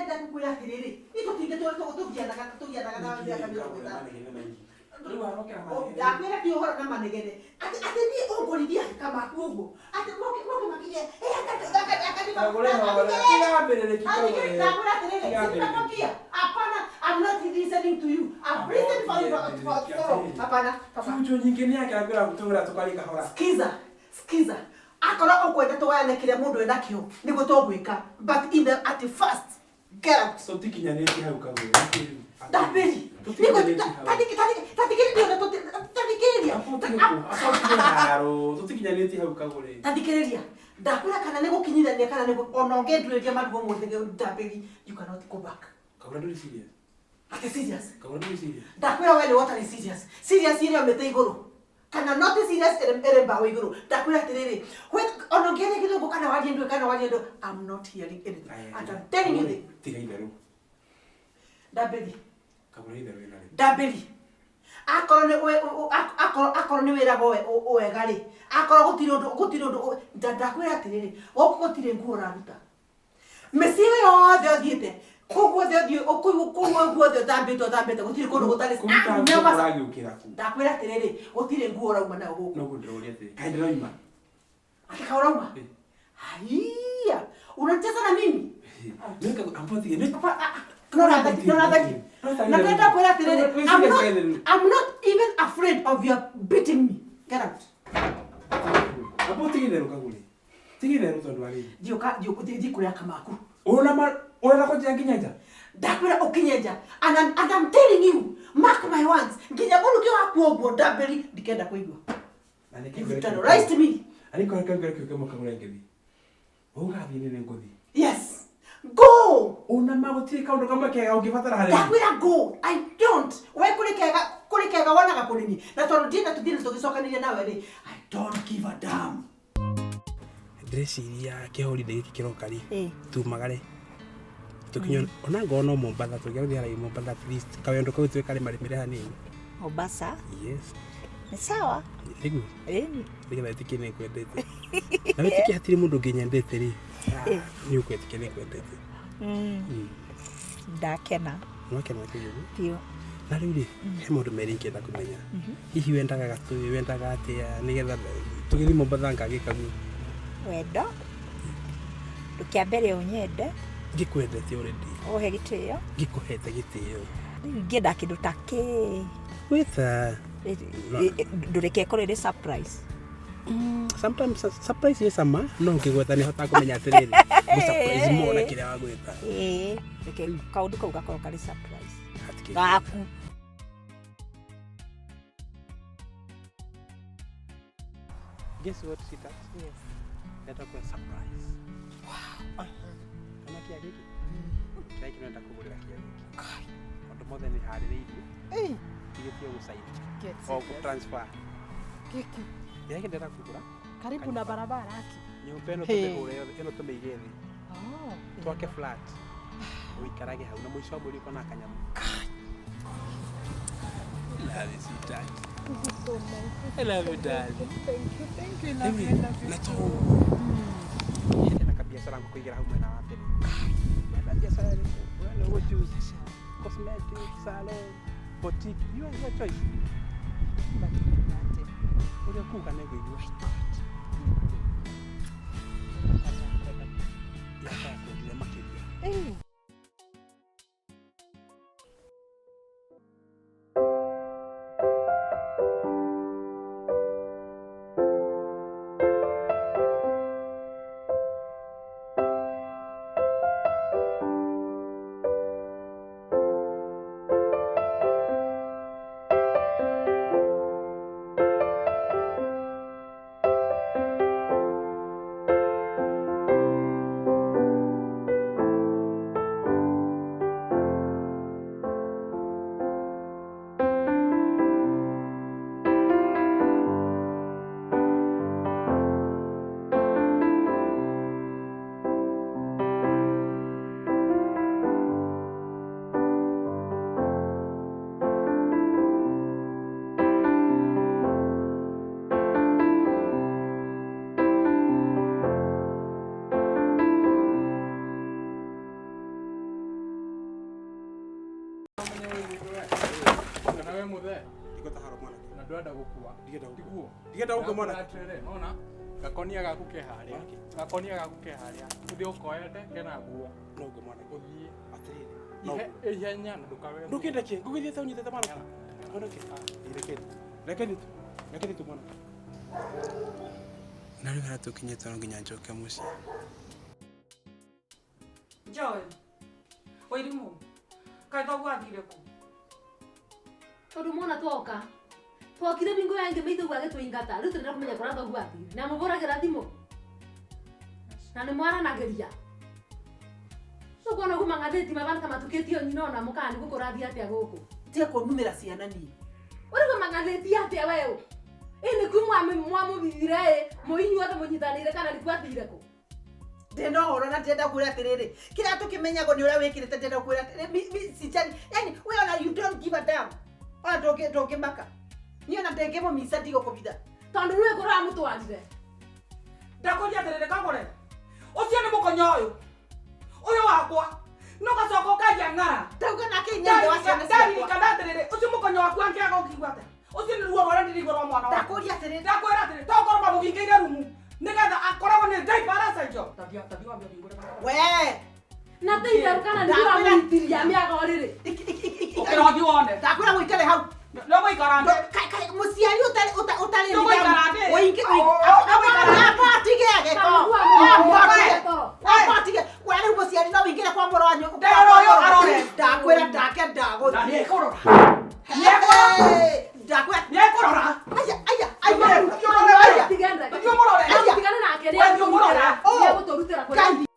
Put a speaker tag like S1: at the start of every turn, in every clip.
S1: Ndĩrenda gũkwĩra atĩrĩrĩ, itũtinde tũgianaga tũgianaga na mĩaka 50.
S2: Rĩu arokera manegene.
S1: Ndakwĩra ti ũhoro na manegene. Atĩ atĩ niĩ ũngorithia kamaku ũguo. Atĩ moke moke makinya. Eh akanipa.
S2: Kagũre hora. Tigambĩrĩrĩki kagũre.
S1: Ndakwĩra atĩrĩrĩ, sitakwambia. Hapana, I'm not listening to you. I've listened for you for so. Hapana, hapana.
S2: Fujo nyingĩ nĩ yake akwĩra gũtũgũra tũkarie kahora.
S1: Skiza, skiza. Akorwo ũkwenda tũgayane kĩrĩa mũndũ enakĩo nĩguo tũgwĩka. But in the at the first, get out.
S2: Tũtikinyanĩtie hau kagũre.
S1: Ndambĩri.
S2: Tũtikinyanĩtie hau.
S1: Tathikĩrĩria tathikĩrĩria.
S2: Haro, tũtikinyanĩtie hau kagũre.
S1: Tathikĩrĩria. Ndakwĩra kana nĩ gũkinyithania kana nĩ ona ũngĩnduĩria marigũ ũmũthĩ ndambĩri, you cannot go back.
S2: Kagũre ndũrĩ serious.
S1: Atĩ serious.
S2: Kagũre ndũrĩ serious.
S1: Ndakwĩra we nĩ wotarĩ serious. Serious ĩrĩa ũmĩte igũrũ. Kana not serious ĩrĩ mbaũ igũrũ. Ndakwĩra atĩrĩrĩ, ona ũngĩaria gĩthũngũ kana warie ndũĩ kana warie ndũ, I'm not hearing anything. And I'm telling you this.
S2: Tiga itherũ.
S1: Ndambĩri.
S2: Kagũre itherũ wĩna rĩ.
S1: Ndambĩri. Akorwo nĩ akorwo akorwo nĩ wĩraga wega rĩ, akorwo gũtirĩ ũndũ gũtirĩ ũndũ ndakwĩra atĩrĩrĩ, gũkũ gũtirĩ nguo ũraruta. Mĩciĩ yothe ũthiĩte, kũu guothe ũthiĩ, kũu kũu guothe ũtambĩte ũtambĩte gũtirĩ kũndũ gũtarĩ.
S2: Kũruta nguo ũragĩũkĩra kũ.
S1: Ndakwĩra atĩrĩrĩ, gũtirĩ nguo ũrauma nayo gũkũ.
S2: Noguo ndĩroria atĩrĩ. Kaĩ ndĩroima?
S1: Ati ka ũrauma? Haiya, unacheza na mimi? Na ndĩrenda kwĩra atĩrĩrĩ, I'm not even afraid of your beating me. Get out.
S2: Amba ũtige itherũ kagũre. Tiga itherũ tondũ wa rĩrĩ.
S1: Thiĩ thiĩ kũrĩa kamaku.
S2: Ũna ma ũrenda kũnjĩra nginya nja?
S1: Ndakwĩra ũkinye nja. And I'm telling you, mark my words, nginya mũrukĩ waku ũguo ndambĩri ndikenda kũigua. You've terrorized me.
S2: Ariko kagũre kĩu kĩmwe kagũre ngĩthiĩ. Ũgathiĩ nĩ ngũthiĩ.
S1: Yes. Go.
S2: Ona ma gũtirĩ kaũndũ kamwe kega ũngĩbatara harĩ niĩ.
S1: Ndakwĩra go. I don't. We kũrĩ kega kũrĩ kega wonaga kũrĩ niĩ. Na tondũ ndienda tũthiĩ tũgĩcokanĩria nawe rĩ, I don't give a damn.
S2: Ndĩreciria kĩhorithĩ gĩkĩ kĩroka rĩ, tumagare. Tũkinye ona ngorwo no Mombatha tũngĩathiĩ harĩa Mombatha at least kawendo kau tuwe karĩmarĩmĩre hanini.
S3: Mombasa?
S2: Yes.
S3: Nĩ sawa.
S2: Nĩguo.
S3: Ĩni.
S2: Nĩgetha wĩtĩkie nĩ ngwendete. Na wĩtĩkie hatirĩ mũndũ ũngĩ nyendete rĩ. Nĩ ũkwĩtĩkia nĩ ngwendete.
S3: Ndakena.
S2: Nwakena kĩguũ.
S3: Biũ.
S2: Na rĩu rĩ, he maũndũ merĩ ingĩenda kũmenya. Hihi wendaga gatũĩ, wendaga atĩa nĩgetha tũgĩthiĩ Mombatha ngagĩka guo.
S3: Wendo. Ndũkĩambere ũnyende.
S2: Ngĩkwendete already.
S3: Ũhe gĩtĩo.
S2: Ngĩkũhete gĩtĩo.
S3: Rĩu ingĩenda kĩndũ ta kĩ.
S2: Wĩta.
S3: Ndũreke ĩkorwo ĩrĩ surprise.
S2: Sometimes surprise nĩ cama no ũngĩgweta nĩ hotaga kũmenya atĩrĩrĩ ngũ surprise more na kĩrĩa wagwĩta.
S3: Ĩĩ, reke kaũndũ kau gakorwo karĩ surprise. Gaku.
S2: Guess what, sweetheart?
S3: Yes.
S2: Ndenda kwa surprise. Wow. Kana kĩa gĩkĩ? Kĩrĩa kĩrenda kũgũrĩra kĩa gĩkĩ. Maũndũ mothe nĩ harĩrĩirie. Tigĩtie gũcaina. O gũ transfer.
S4: Gĩkĩ.
S2: Kĩrĩa kĩndĩrenda kũgũra.
S4: Karibu na barabara aki.
S2: Nyũmba ĩno tũmĩhũre yothe, ĩno tũmĩige thĩ.
S4: Oh.
S2: Twake flat. Ũikarage hau na mũico wa mweri ũkona kanyamũ. Love you, sweetheart.
S4: This is so nice.
S2: I love you, darling.
S4: Thank you, thank you. Love you, love you.
S2: Na to. Hena kabiacara ngũkũigĩra hau mwena wa mbere. Wenda biacara ĩrĩkũ? We nĩ ũgũ choose. Cosmetic, salon, boutique. You have your choice. Ũrĩa ũkuga nĩ ngũigua. Yakwa yakwendire makĩria.
S5: Kana we muthe
S2: Ndigũtahara mwanake.
S5: Na ndwenda gukua.
S2: Ndigenda gũkua.
S5: Tiguo.
S2: Ndigenda gũkua mwanake.
S5: Atĩrĩrĩ, nona gakonia gaku ke harĩa. Gakonia gaku ke harĩa. Ũthiĩ ũkoete kena nguo.
S2: Noguo mwanake.
S5: Ũthiĩ.
S2: Atĩrĩrĩ.
S5: Ihe ihenya na ndũkawe.
S2: Ndũkĩenda kĩ? Ngũgĩthiĩte ũnyitĩte mwanake. Mwanake. Reke. Reke thiĩ. Reke thiĩ mwanake. Na rĩu harĩa tũkinyĩte no nginya njoke mũciĩ.
S6: Joy, Wairimu, kaĩ thoguo athire kũ?
S7: Tondu mwana twoka twokire bingo yange maitho gwake tũingata rĩu tũrenda kũmenya kũrĩa thoguo athire na mũbũragĩra thimũ na nĩ mwaranagĩria ũkuona ũguo mang'athĩti mabana ta matukĩtio nyina ona mũkani gũkũ ũrathiĩ atĩa gũkũ.
S1: Tiga kũnumĩra ciana niĩ.
S7: Ũrĩguo mang'athĩti atĩa weũ ĩ nĩku mwamũthire ĩ mũinyuothe mũnyitanĩire kana nĩku athire kũ?
S1: Ndĩna ũhoro na ndĩrenda kwĩra atĩrĩrĩ, kĩrĩa tũkĩmenyagwo nĩ ũrĩa wĩkĩrĩte ndĩrenda kwĩra atĩrĩrĩ, sijali yani we ona you don't give a damn ona ndũngĩmaka niĩ ona ndĩngĩmũmica ndigũkũbitha
S7: tondũ rĩu ĩkũrĩa amũtwarire.
S6: Ndakũria atĩrĩrĩ kagũre, ũcio nĩ mũkonyo ũyũ ũyũ wakwa no gacoka ũkanjia ng'ara.
S1: Ndauga nake inya ithe wa ciana ciakwa.
S6: Ndaririkana atĩrĩrĩ, ũcio mũkonyo waku angĩaga ũkiigua atĩa? Ũcio nĩ ruo rũrĩa ndĩraigua rwa mwana wakwa.
S1: Ndakũria atĩrĩrĩ.
S6: Ndakwĩra atĩrĩrĩ, tokorwo mamũhingĩire rumu nĩgetha akoragwo nĩ diaper aracenjio. Tathia tathia wambe ũhingũre barabara.
S1: We
S7: na te itherũ kana nĩguo amũitiria mĩaga ũrĩrĩ.
S6: Ũkĩra ũthiĩ wone.
S1: Ndakwĩra mũikare hau.
S6: Nĩũgũikara thĩ.
S1: Mũciari ũtarĩ ũtarĩ
S6: Nĩũgũikara thĩ.
S1: Ũingĩ atige gĩko. Atige. We rĩu mũciari no wĩingĩre kwa mũrũ wa nyũkwa.
S6: Ndĩrora ũyũ arore.
S1: Ndakwĩra ndake ndagũthiĩ.
S6: Na nĩekũrora.
S1: Ndakwĩra
S6: Nĩekũrora.
S1: Aya aya aya.
S6: Thiĩ ũmũrore.
S7: Tigana nake
S6: We thiĩ ũmũrore.
S7: nĩegũtũrutĩra kũrĩa.
S1: Ngai.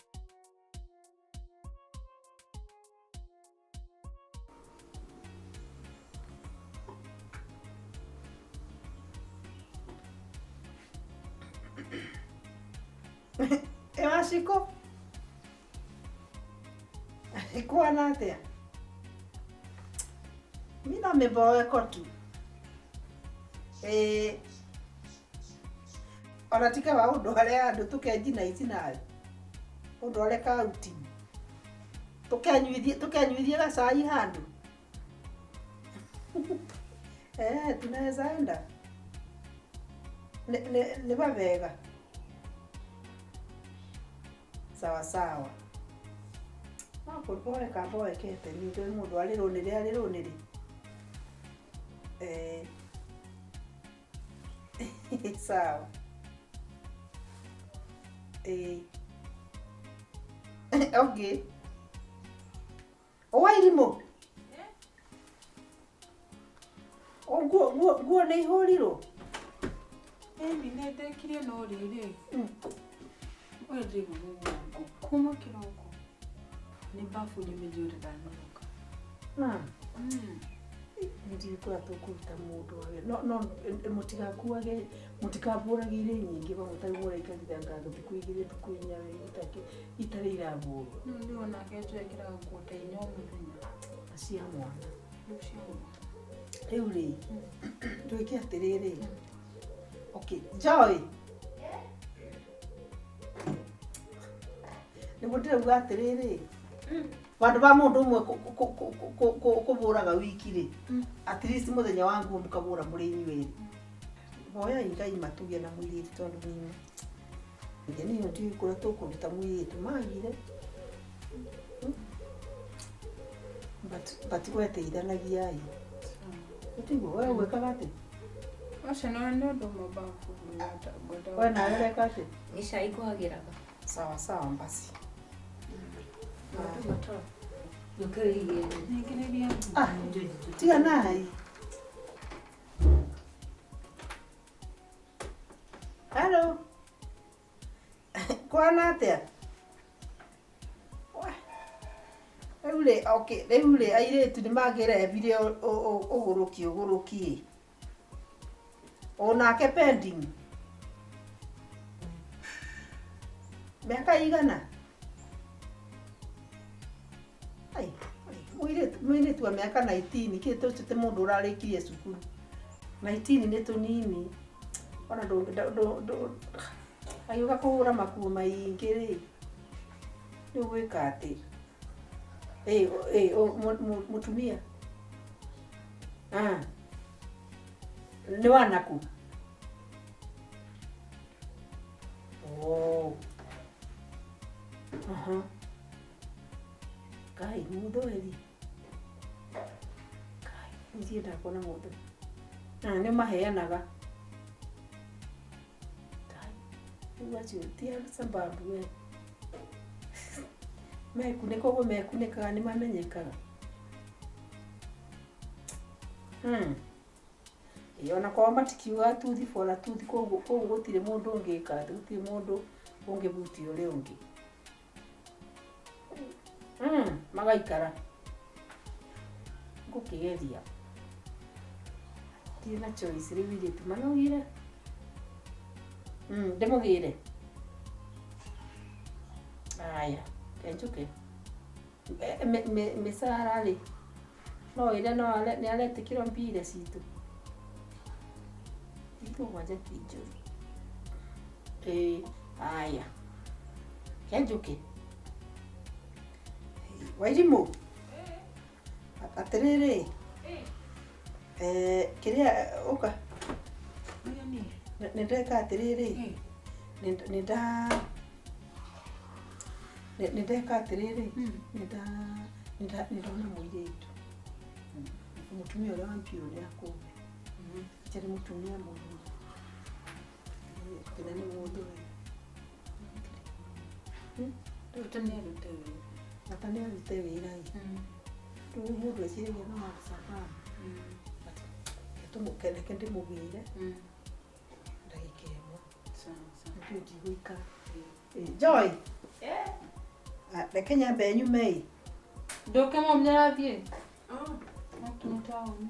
S1: Ĩ Wacikũ, ikuana atĩa? Mi no mĩmboeko tu. Ĩĩ ona ti kaba ũndware handũ tũkenjina ici nawe ũndware kauti tũkenyuithie gacai handũ. Eh, tunaweza enda nĩ wega sawa sawa. No kũmboeka mboekete nĩ ũndũ mũndũ arĩ rũnĩrĩ arĩ rũnĩrĩ. Eh. Sawa. Eh. Okay. Wairimu. O nguo nguo nguo nĩ ihũrirwo?
S8: Ĩni nĩ ndĩkirie no rĩrĩ. Ũyũ ndĩraigua mũgongo kuma kĩroko. Nĩ bafu nyumĩnjũre ndanogoka.
S1: Ndiũĩ kũrĩa tũkũruta mũndũ wĩra. No no mũtigakuage mũtikabũrage irio nyingĩ vamwe ta rĩu mũraikarire anga thikũ igĩrĩ thikũ inya itarĩ irabũrwo.
S8: Rĩu nĩ onake twekĩraga nguo ta inya o mũthenya.
S1: Na cia mwana.
S8: Rĩu cia mwana.
S1: Rĩu rĩ twĩke atĩrĩrĩ. Okay, Joy. Nĩguo ndĩrauga atĩrĩrĩ vandũ va mũndũ ũmwe kũbũraga wiki rĩ at least mũthenya wa nguo mũkabũra mũrĩ inyuĩ erĩ. Hoyai Ngai matũgĩe na mũirĩtu tondũ niĩ niĩ ndiũĩ kũrĩa tũkũruta mũirĩtu magire. But we teithanagiai. Ũtiguo we ũgwĩkaga atĩa?
S8: Acio nĩ ũndũ ũmwe bafu ngwenda.
S1: We nawe ũreka atĩa?
S3: Nĩ cai ngũhagĩraga.
S1: Sawa sawa basi. Ah, tiga nai. Hello. Kwana atĩa? Rĩu rĩ, okay, rĩu rĩ airĩtu nĩ mangĩrebire ũgũrũki ũgũrũki. Onake pending. Mĩaka igana? Ai, mũirĩtu wa mĩaka 19 kĩ tũcio ti mũndũ ũrarĩkirie cukuru. 19 nĩ tũnini. Ona agĩũka kũhũra makuo maingĩ rĩ rĩu gwĩka atĩ? Ĩ mũtumia.
S3: Ah. Nĩ wanaku? Oh. Aha. Kai mũthweri. Kai, ndienda kuona mũndũ. Na nĩ maheanaga. Kai, rĩu acio ti a sababu we. Mekunĩka ũguo mekunĩkaga nĩ mamenyekaga. Ĩĩ ona kwao matikiugaga tuthi bora tuthi koguo gũtirĩ mũndũ ũngĩka atĩ gũtirĩ mũndũ ũngĩbutia ũrĩa ũngĩ. Magaikara. Ngũkĩgeria. Ndirĩ na choice rĩu airĩtu manogire. Ndĩmũgĩre. Aya, kenjũke. Mĩcara rĩ, no ĩrĩa no nĩ aretĩkĩrwo mbia citũ. Itũ mũgwanja ti njũru. Ĩĩ, aya. Kenjũke.
S1: Wairimũ. Atĩrĩrĩ. Kĩrĩa ũka. Nĩ ndeka atĩrĩrĩ. Nĩ ndeka atĩrĩrĩ. Nĩ ndona mũirĩtu. Mũtumia ũrĩa wa mbiũ nĩ akũme. Nĩ mũtumia mũru. Nginya nĩ mũndũ we. Bata nĩ arute wĩra ĩ. Rĩu mũndũ eciragia no Al-Shabaab. But reke ndĩmũgĩre. Ndagĩka ĩmwe. Nĩkĩo ndigũikara. Joy. Reke nyambe nyume ĩ.
S8: Ndoke mom nĩarathiĩ? Akinya taũni.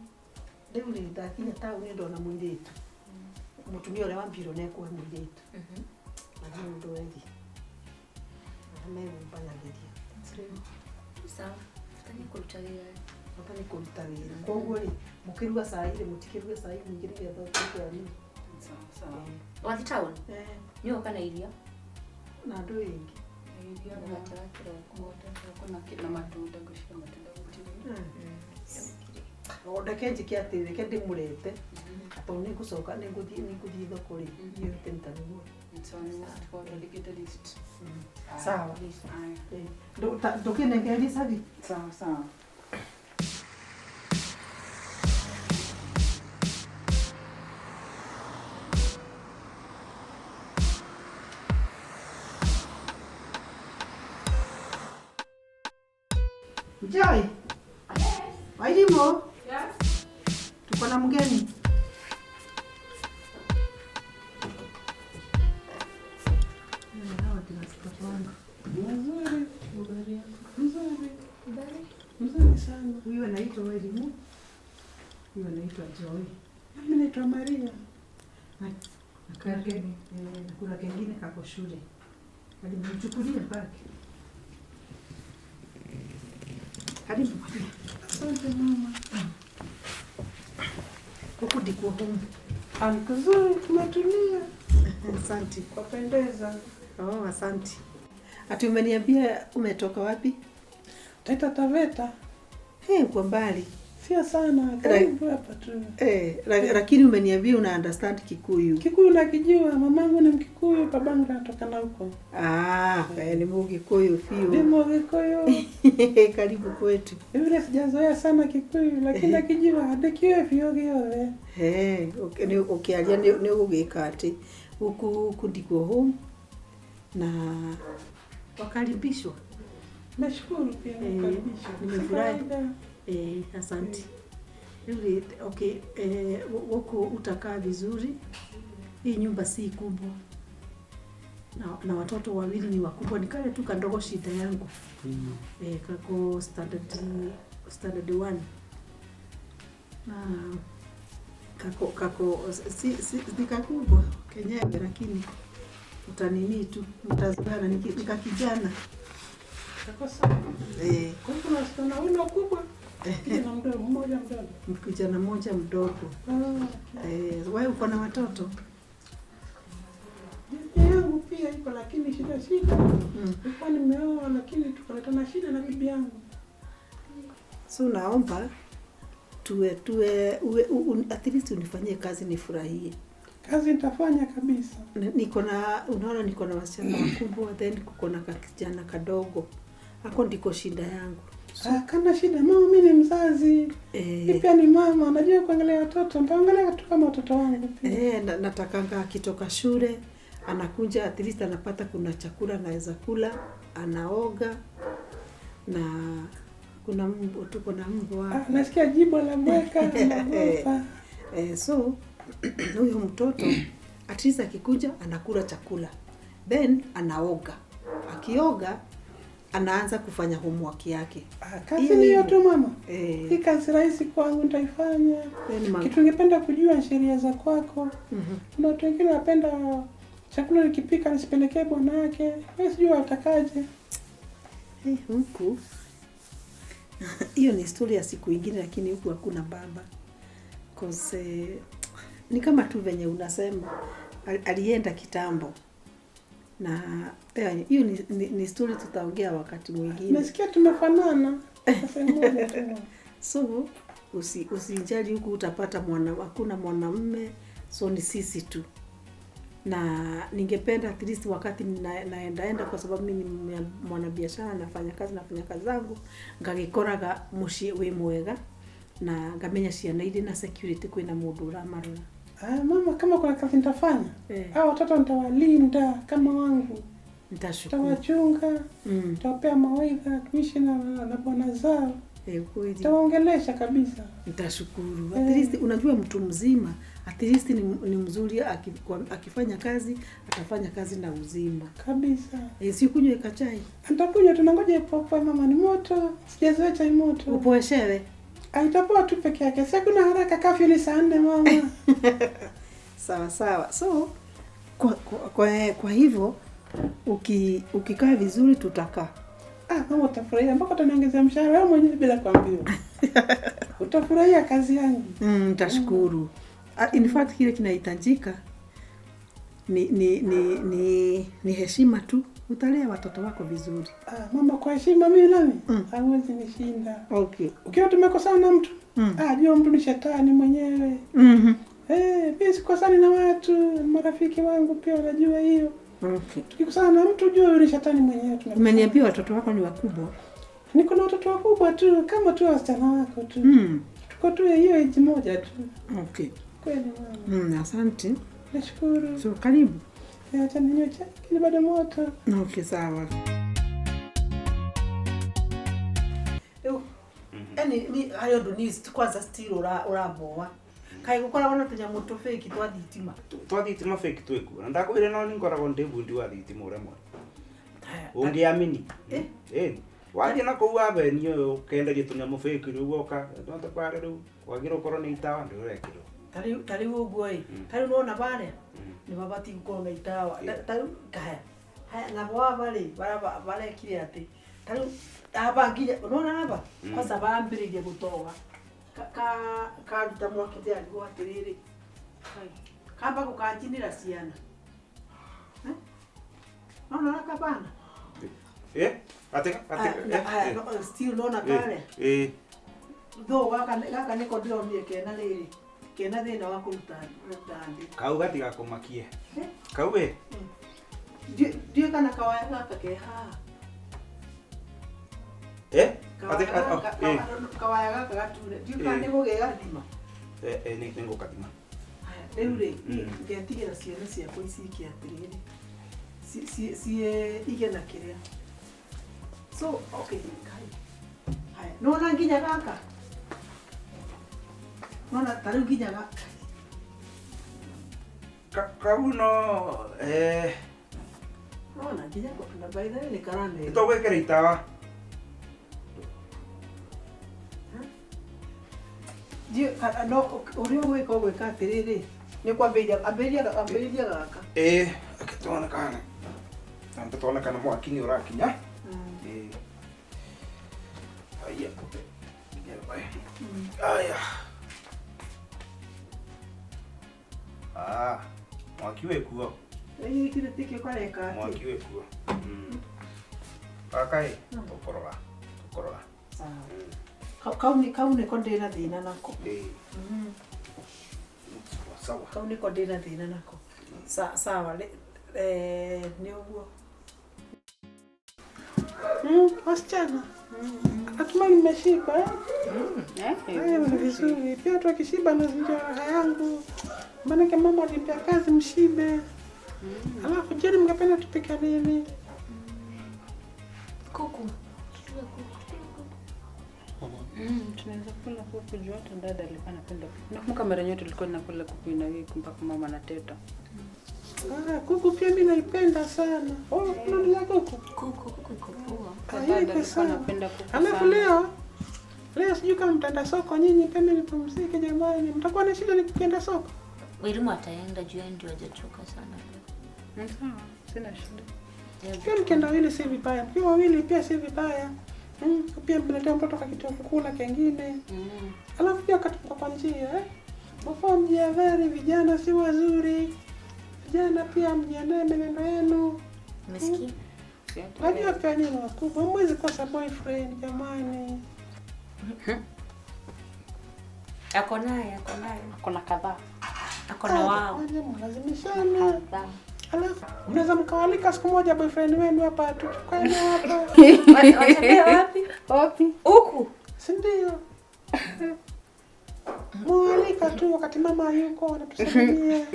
S1: Rĩu rĩ ndakinya taũni ndona mũirĩtu. Mũtumia ũrĩa wa mbirũ nĩ ekũhe mũirĩtu. Na nĩ mũndũ wethi. Na megũmbanagĩria.
S9: Sawa. Bata nĩ kũruta wĩra.
S1: Bata nĩ kũruta wĩra. Koguo rĩ, mũkĩruga cai rĩ, mũtikĩruge cai mũingĩ nĩgetha ũtuĩke wa nini.
S8: Sawa.
S9: Wathiĩ taũni? Nĩ ũka na irio?
S1: Na andũ ĩngĩ.
S8: Irio
S9: Mũgate wa kĩroko.
S8: na matunda ngwĩciria matunda gũtirĩ.
S1: Reke njĩke atĩrĩ, reke ndĩmũrete. Tondũ nĩ ngũcoka nĩ ngũthiĩ thoko rĩ, thiĩ rute nĩtanunua.
S8: Sawa, nĩgũtwandĩkĩte list.
S1: Sawa. Ndũkĩnengererie cabi.
S8: Sawa sawa.
S1: Joy. Wairimũ.
S8: Yes.
S1: Tuko na mgeni.
S2: Mzuri. Mzuri. Mzuri sana.
S1: Huyu anaitwa Wairimũ. Huyu anaitwa Joy.
S2: Mimi naitwa Maria.
S1: Na kuna kengine kako shule. Alimchukulia pake. Karibu.
S2: Asante mama.
S1: Huku ndiko home.
S2: Kuzuri, kumetulia.
S1: Asante.
S2: Kwapendeza.
S1: Oh, asante. Ati umeniambia umetoka wapi?
S2: Taita Taveta.
S1: Hey, uko mbali.
S2: Sio sana, karibu hapa tu.
S1: Lakini umeniambia una understand Kikuyu.
S2: Kikuyu nakijua, mamangu ni Mkikuyu, babangu anatoka na huko.
S1: Ah, ni Mgikuyu fiu.
S2: Ni Mgikuyu.
S1: Karibu kwetu.
S2: Vile sijazoea sana Kikuyu, lakini nakijua ndikiwe fiu giothe.
S1: Eh, ukiaria ni ũgũgĩka atĩ huku ndiko home na wakaribishwa.
S2: Nashukuru pia kukaribishwa.
S1: Nimefurahi. Asante. Really, okay, huku utakaa vizuri. Hii nyumba si kubwa. Na watoto wawili ni wakubwa, ni kale tu kandogo shida yangu. Kako standard 1. Na kako si ni kakubwa kenyewe, lakini utanini tu mtazana ni kakijana.
S2: Kako sawa. Kwa hiyo kuna wasichana wawili wakubwa. Kijana mdogo mmoja mdogo.
S1: Kijana mmoja mdogo. Wewe uko na watoto?
S2: Bibi yangu pia iko, lakini shida. Nilikuwa nimeoa lakini tukaletana shida na bibi yangu.
S1: So naomba
S3: Tuwe tuwe uwe, at least unifanyie kazi nifurahie.
S4: Kazi nitafanya kabisa.
S3: Niko na, unaona, niko na wasichana wakubwa, then kuko na kakijana kadogo. Hako ndiko shida yangu.
S4: Ah, kana shida mama, mimi ni mzazi.
S3: Eh,
S4: Pia ni mama, najua kuangalia watoto, nitaangalia tu kama watoto wangu pia.
S3: Eh, natakanga akitoka shule anakuja at least anapata kuna chakula anaweza kula, anaoga na kuna mbwa, tuko na mbwa.
S4: Ah, nasikia jibu la bweka naogopa.
S3: Eh, so huyo mtoto at least akikuja anakula chakula then anaoga, akioga anaanza kufanya homework yake.
S4: Ah, kazi ni hiyo tu mama.
S3: Eh,
S4: Hii kazi rahisi kwangu nitaifanya.
S3: Then
S4: Kitu ningependa kujua ni sheria za kwako. Kuna watu wengine wanapenda chakula nikipika nisipelekee bwana yake. Wewe sijui watakaje.
S3: Hey, huku hiyo ni story ya siku ingine, lakini huku hakuna baba 'cause ni kama tu venye unasema alienda kitambo na hiyo ni story tutaongea wakati mwingine.
S4: Nasikia tumefanana. Sasa moja tu.
S3: So usijali huku utapata mwana, hakuna mwanamume, so ni sisi tu. Na ningependa at least wakati naendaenda, kwa sababu mimi ni mwanabiashara, nafanya kazi zangu, ngagikoraga muciĩ wĩ mwega na ngamenya ciana irĩ na security, kwĩna mũndũ ũramarora.
S4: Ah, mama, kama kuna kazi nitafanya.
S3: Eh.
S4: Hao watoto nitawalinda kama wangu.
S3: Nitashukuru.
S4: Nitawachunga, nitawapea mawaidha kuishi na bwana zao.
S3: Eh, kweli.
S4: Nitawaongelesha kabisa.
S3: Nitashukuru.
S4: Eh.
S3: At least unajua mtu mzima at least ni mzuri akifanya kazi, atafanya kazi na uzima.
S4: Kabisa.
S3: Eh, si kunywe kachai.
S4: Nitakunywa, tunangoja ipopoe mama, ni moto. Sijazoea chai moto.
S3: Upoeshewe.
S4: Ah, itapoa tu peke yake. Sasa kuna haraka, kafyu ni saa 4 mama.
S3: Sawa sawa. So kwa hivyo ukikaa vizuri tutakaa.
S4: Ah, mama utafurahia mpaka utaniongezea mshahara wewe mwenyewe bila kuambiwa. Utafurahia kazi yangu.
S3: Nitashukuru. In fact kile kinahitajika ni heshima tu. Utalea watoto wako vizuri.
S4: Ah, mama, kwa heshima mimi nami hawezi nishinda. Ukiwa tumekosana na mtu, ah, jua mtu ni shetani mwenyewe. Eh, mimi sikosani na watu, marafiki wangu pia wanajua hiyo. Tukikosana na mtu jua yule shetani mwenyewe tumekosana.
S3: Umeniambia watoto wako ni wakubwa.
S4: Niko na watoto wakubwa tu, kama tu wasichana wako tu. Tuko tu hiyo age moja tu. Kweli mama.
S3: Asante.
S4: Nashukuru.
S3: So karibu.
S4: Eh, acha ninywe chai, lakini bado moto.
S3: Okay, sawa.
S1: Rĩu yani ni harĩ ũndũ ni kwanza still ũramboa kaĩ gũkoragwo na tũnyamũ tũ fake twa thitima?
S2: Twa thitima fake twĩkuo na ndakwĩre no nĩ ngoragwo ndĩ bundi wa thitima ũrĩa mwega ũngĩamini. Ĩni wathiĩ na kũu avenue ũyũ ũkenderio tũnyamũ fake rĩu woka kware rĩu wagĩrĩirwo ũkorwo nĩ itawa ndũrekĩrwo.
S1: Ta rĩu ũguo ĩ, ta rĩu nĩwona barĩa nĩ mabatiĩ gũkorwo na itawa. Ta rĩu haya haya nabo aba rĩ barekire atĩ ta rĩu aba nginya nĩwona aba kwanza bambĩrĩirie gũtoga karuta mwaki ndĩrarigwo atĩrĩrĩ, kai, kamba gũkanjinĩra ciana. Eh? Nona ũrĩa kabana?
S2: Eh, atĩka atĩka.
S1: Haya, still nona karĩa though gaka nĩko ndĩronire kena rĩrĩ kena thĩna wa kũruta ruta thĩ.
S2: Kau gatigakũmakie kau ĩ.
S1: Ndiũĩ kana kawaya gaka ke haha.
S2: Eh,
S1: Kawaya
S2: atĩka
S1: kawaya gaka gature ndiũĩ kana nĩgũgĩgathima.
S2: Eh, nĩ ngũkathima.
S1: Rĩu rĩ ngetigĩra ciana ciakwa iciike atĩrĩrĩ ciĩ ige na kĩrĩa. So okay, kai haya nona nginya gaka nona ta rĩu nginya gaka.
S2: Kau no eh.
S1: Nona nginya na by the way nĩ karamera.
S2: Tũgwĩkĩra itawa.
S1: Ndiũĩ kana no ũrĩa ũgwĩka atĩrĩrĩ nĩ kwambĩrĩria ambĩrĩria gaka.
S2: Ĩĩ, reke tuone kana tambe tuone kana mwaki nĩ ũrakinya. Ĩĩ, haya, aya, ah, mwaki wĩ kuo.
S1: Ĩĩ, tikio kareka atĩ
S2: Mwaki wĩ kuo. Gaka ĩ, tũkũrora
S1: Sawa.
S3: Kau nĩko ndĩna thĩna nako.
S10: Sawa.
S3: Kau nĩko ndĩna thĩna nako. Sawa, nĩ ũguo.
S4: Wasichana. Natumai mmeshiba eh? Ni vizuri. Pia watu wakishiba nazinjia raha yangu. Maanake mama alinipea kazi mshibe. Alafu jioni mngependa tupike nini?
S9: Kuku.
S8: Tunaweza kula kuku juu hata dada alikuwa anapenda kuku. Nakumbuka mara nyingi tulikuwa tunakula kuku ina wiki mpaka mama anateta.
S4: Kuku pia mimi naipenda sana. Oh, unaendelea kuku?
S9: Kuku iko poa.
S8: Dada alikuwa anapenda kuku.
S4: Alafu leo sijui kama mtaenda soko nyinyi, pia mimi nipumzike jamani. Mtakuwa na shida nikienda soko?
S9: Wairimu ataenda juu yeye ndio hajachoka sana leo.
S8: Sawa, sina shida.
S4: Pia mkienda wawili si vibaya. Mkiwa wawili pia si vibaya. Pia mletea mtoto kitu ya kukula kingine. Alafu pia katika kwa njia Mafaa mjihadhari, vijana si wazuri. Vijana pia mjiandae menendo yenu.
S9: Umesikia?
S4: Najua pia nyinyi wakubwa, hamwezi kosa boyfriend jamani.
S9: Ako naye.
S8: Ako na kadhaa.
S9: Ako na wao.
S4: Mlazimishana. Alafu mnaweza mkawalika siku moja boyfriend wenu hapa tukae hapa.
S9: Watembea wapi?
S8: Wapi?
S9: Huku.
S4: Si ndio? Mwalika tu wakati mama yuko anatusalimia.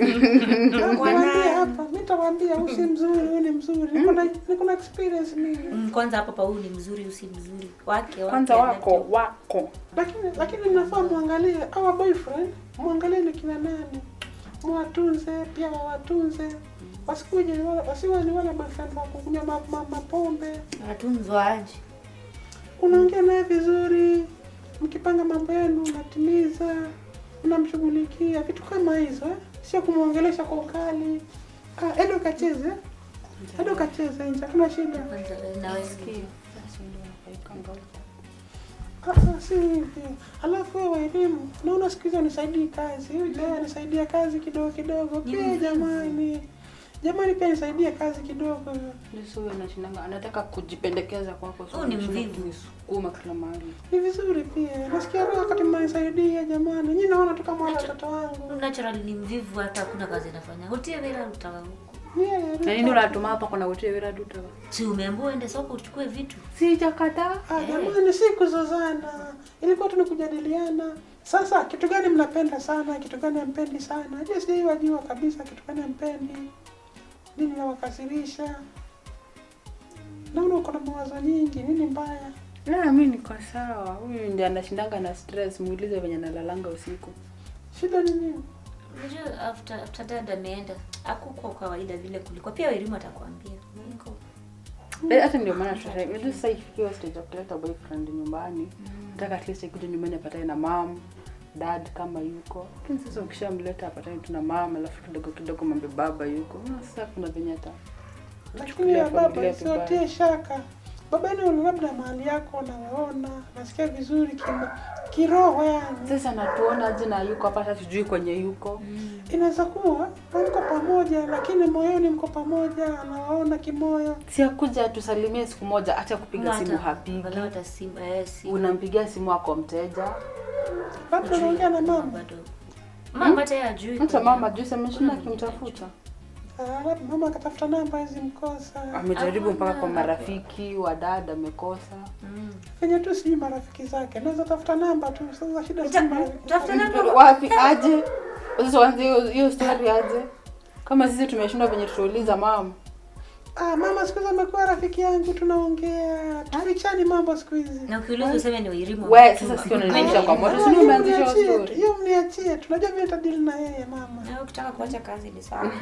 S4: Nakwambia hapa, mimi nitawaambia huyu si mzuri, huyu ni mzuri. Niko na experience mimi.
S9: Kwanza hapa huyu ni mzuri, huyu si mzuri. Wake
S8: kwanza wako.
S4: Lakini mnafaa muangalie our boyfriend, muangalie ni kina nani. Mwatunze pia wawatunze. Wasikuje wasiwe ni wale boyfriend wa kunywa mapombe.
S9: Watunzwa aje?
S4: Unaongea naye vizuri. Mkipanga mambo yenu unatimiza, unamshughulikia vitu kama hizo Sio kumuongelesha kwa ukali. Edo kacheze. Edo kacheze nje, hakuna shida. Si hivi. Alafu wewe elimu, naona siku hizi unisaidii kazi. Huyu jamaa anisaidia kazi kidogo kidogo. Pia jamani. Jamani pia nisaidie kazi kidogo.
S8: Ndio huyo anashindanga, anataka kujipendekeza kwako.
S9: Huyu ni mvivu.
S8: Nisukuma kila mahali.
S4: Ni vizuri pia. Nasikia roho wakati mnanisaidia jamani. Nyinyi naona tu kama watoto wangu.
S9: Naturally ni mvivu, hata hakuna kazi anafanya. Utie wera utawa huko.
S8: Na nini unatuma hapa kuna utie wera utawa?
S9: Si umeambiwa uende soko uchukue vitu.
S8: Sijakataa.
S4: Jamani si kuzozana. Ilikuwa tu ni kujadiliana. Sasa kitu gani mnapenda sana, kitu gani hampendi sana? Je, sijajua kabisa kitu gani hampendi. Nini nawakasirisha? Naona uko na mawazo nyingi, nini mbaya?
S8: Na mimi niko sawa. Huyu ndiye anashindanga na stress, muulize venye analalanga usiku.
S4: Shida ni nini?
S9: Unajua after dad ameenda, hakukuwa kawaida vile kulikuwa. Pia Wairimu atakwambia. Niko.
S8: Hata ndio maana tunataka sasa ifikiwe stage ya kuleta boyfriend nyumbani. Nataka at least ikuje nyumbani apatane na mom, dad kama yuko. Lakini sasa ukishamleta apatane tu na mama, alafu kidogo kidogo mambe baba yuko. Sasa kuna venye hata.
S4: Lakini ya baba usitie shaka. Baba ni labda mahali yako nawaona, nasikia vizuri kiroho yani.
S8: Sasa natuona aje na yuko hapa, hata sijui kwenye yuko.
S4: Inaweza kuwa mko pamoja lakini moyoni mko pamoja, anawaona kimoyo.
S8: Si akuja tusalimie siku moja, hata kupiga simu hapigi.
S9: Hata simu simu.
S8: Unampigia simu wako mteja.
S4: Bado unaongea na mama.
S9: Bado. Mama hata hajui.
S8: Hata mama juu ameshinda akimtafuta.
S4: Mama akatafuta namba hizi mkosa.
S8: Amejaribu mpaka kwa marafiki wa dada amekosa.
S4: Kwenye tu sijui marafiki zake. Naweza tafuta namba tu. Sasa shida si marafiki.
S9: Tafuta namba
S8: wapi aje? Sasa waanze hiyo story aje? Kama sisi tumeshindwa venye tutauliza mama.
S4: Mama siku hizi amekuwa rafiki yangu, tunaongea. Tufichani mambo siku hizi.
S9: Na ukiuliza useme ni Wairimu.
S8: Wewe sasa sikio unanilisha kwa moto. Si umeanzisha story.
S4: Hiyo mniachie. Tunajua vile tutadili na yeye mama.
S9: Na ukitaka kuacha kazi ni sawa.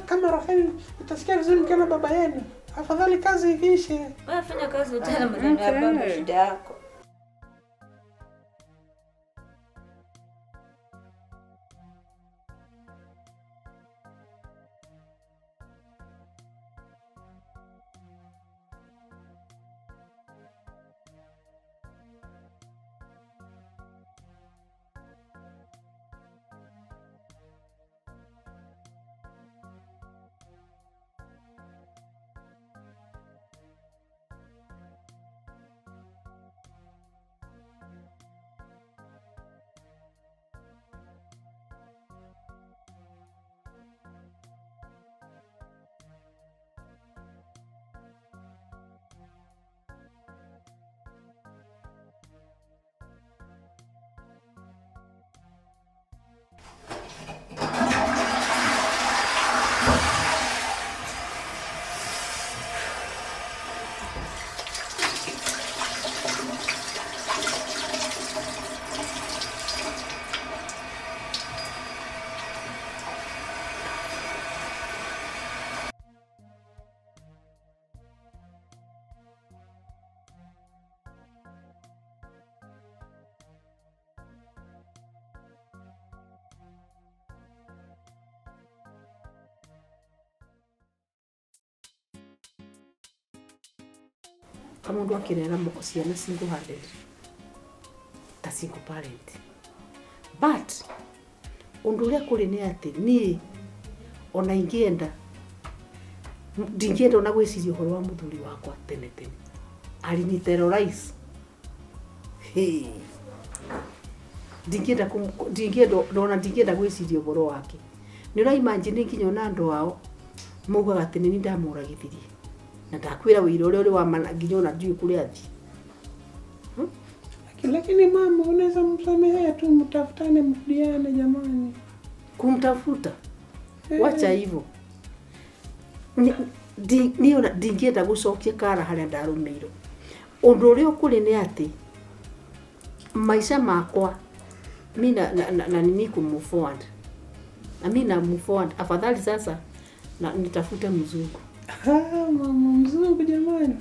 S4: Kama Rafael utasikia vizuri mkiona baba yenu. Afadhali kazi iishe.
S9: Wewe fanya kazi tena maneno ya baba shida yako.
S3: Ta mũndũ akĩrera ciana single handed ta single parent, but ũndũ ũrĩa kũrĩ nĩ atĩ niĩ ona ingĩenda, ndingĩenda ona gwĩciria ũhoro wa mũthuri wakwa tene tene alini terrorize. Hey. Ndingĩenda ona, ndingĩenda gwĩciria ũhoro wake. Nĩ ũra imagine nginya ona andũ ao maugaga atĩ nĩ niĩ ndamũragithirie na ndakwĩra wĩira ũrĩa ũrĩ wa mana, nginya ona ndiũĩ kũrĩa athiĩ.
S4: Lakini mama, unaweza msamehea tu, mtafutane, mrudiane jamani.
S3: Kumtafuta, wacha hivyo. Niĩ ona ndingĩenda gũcokia kara harĩa ndarũmĩirwo. Ũndũ ũrĩa ũkũrĩ nĩ atĩ maisha makwa mi na nini ku move forward, na mi na move forward, afadhali sasa na nitafute mzungu.
S4: Ah, mama, mzungu jamani.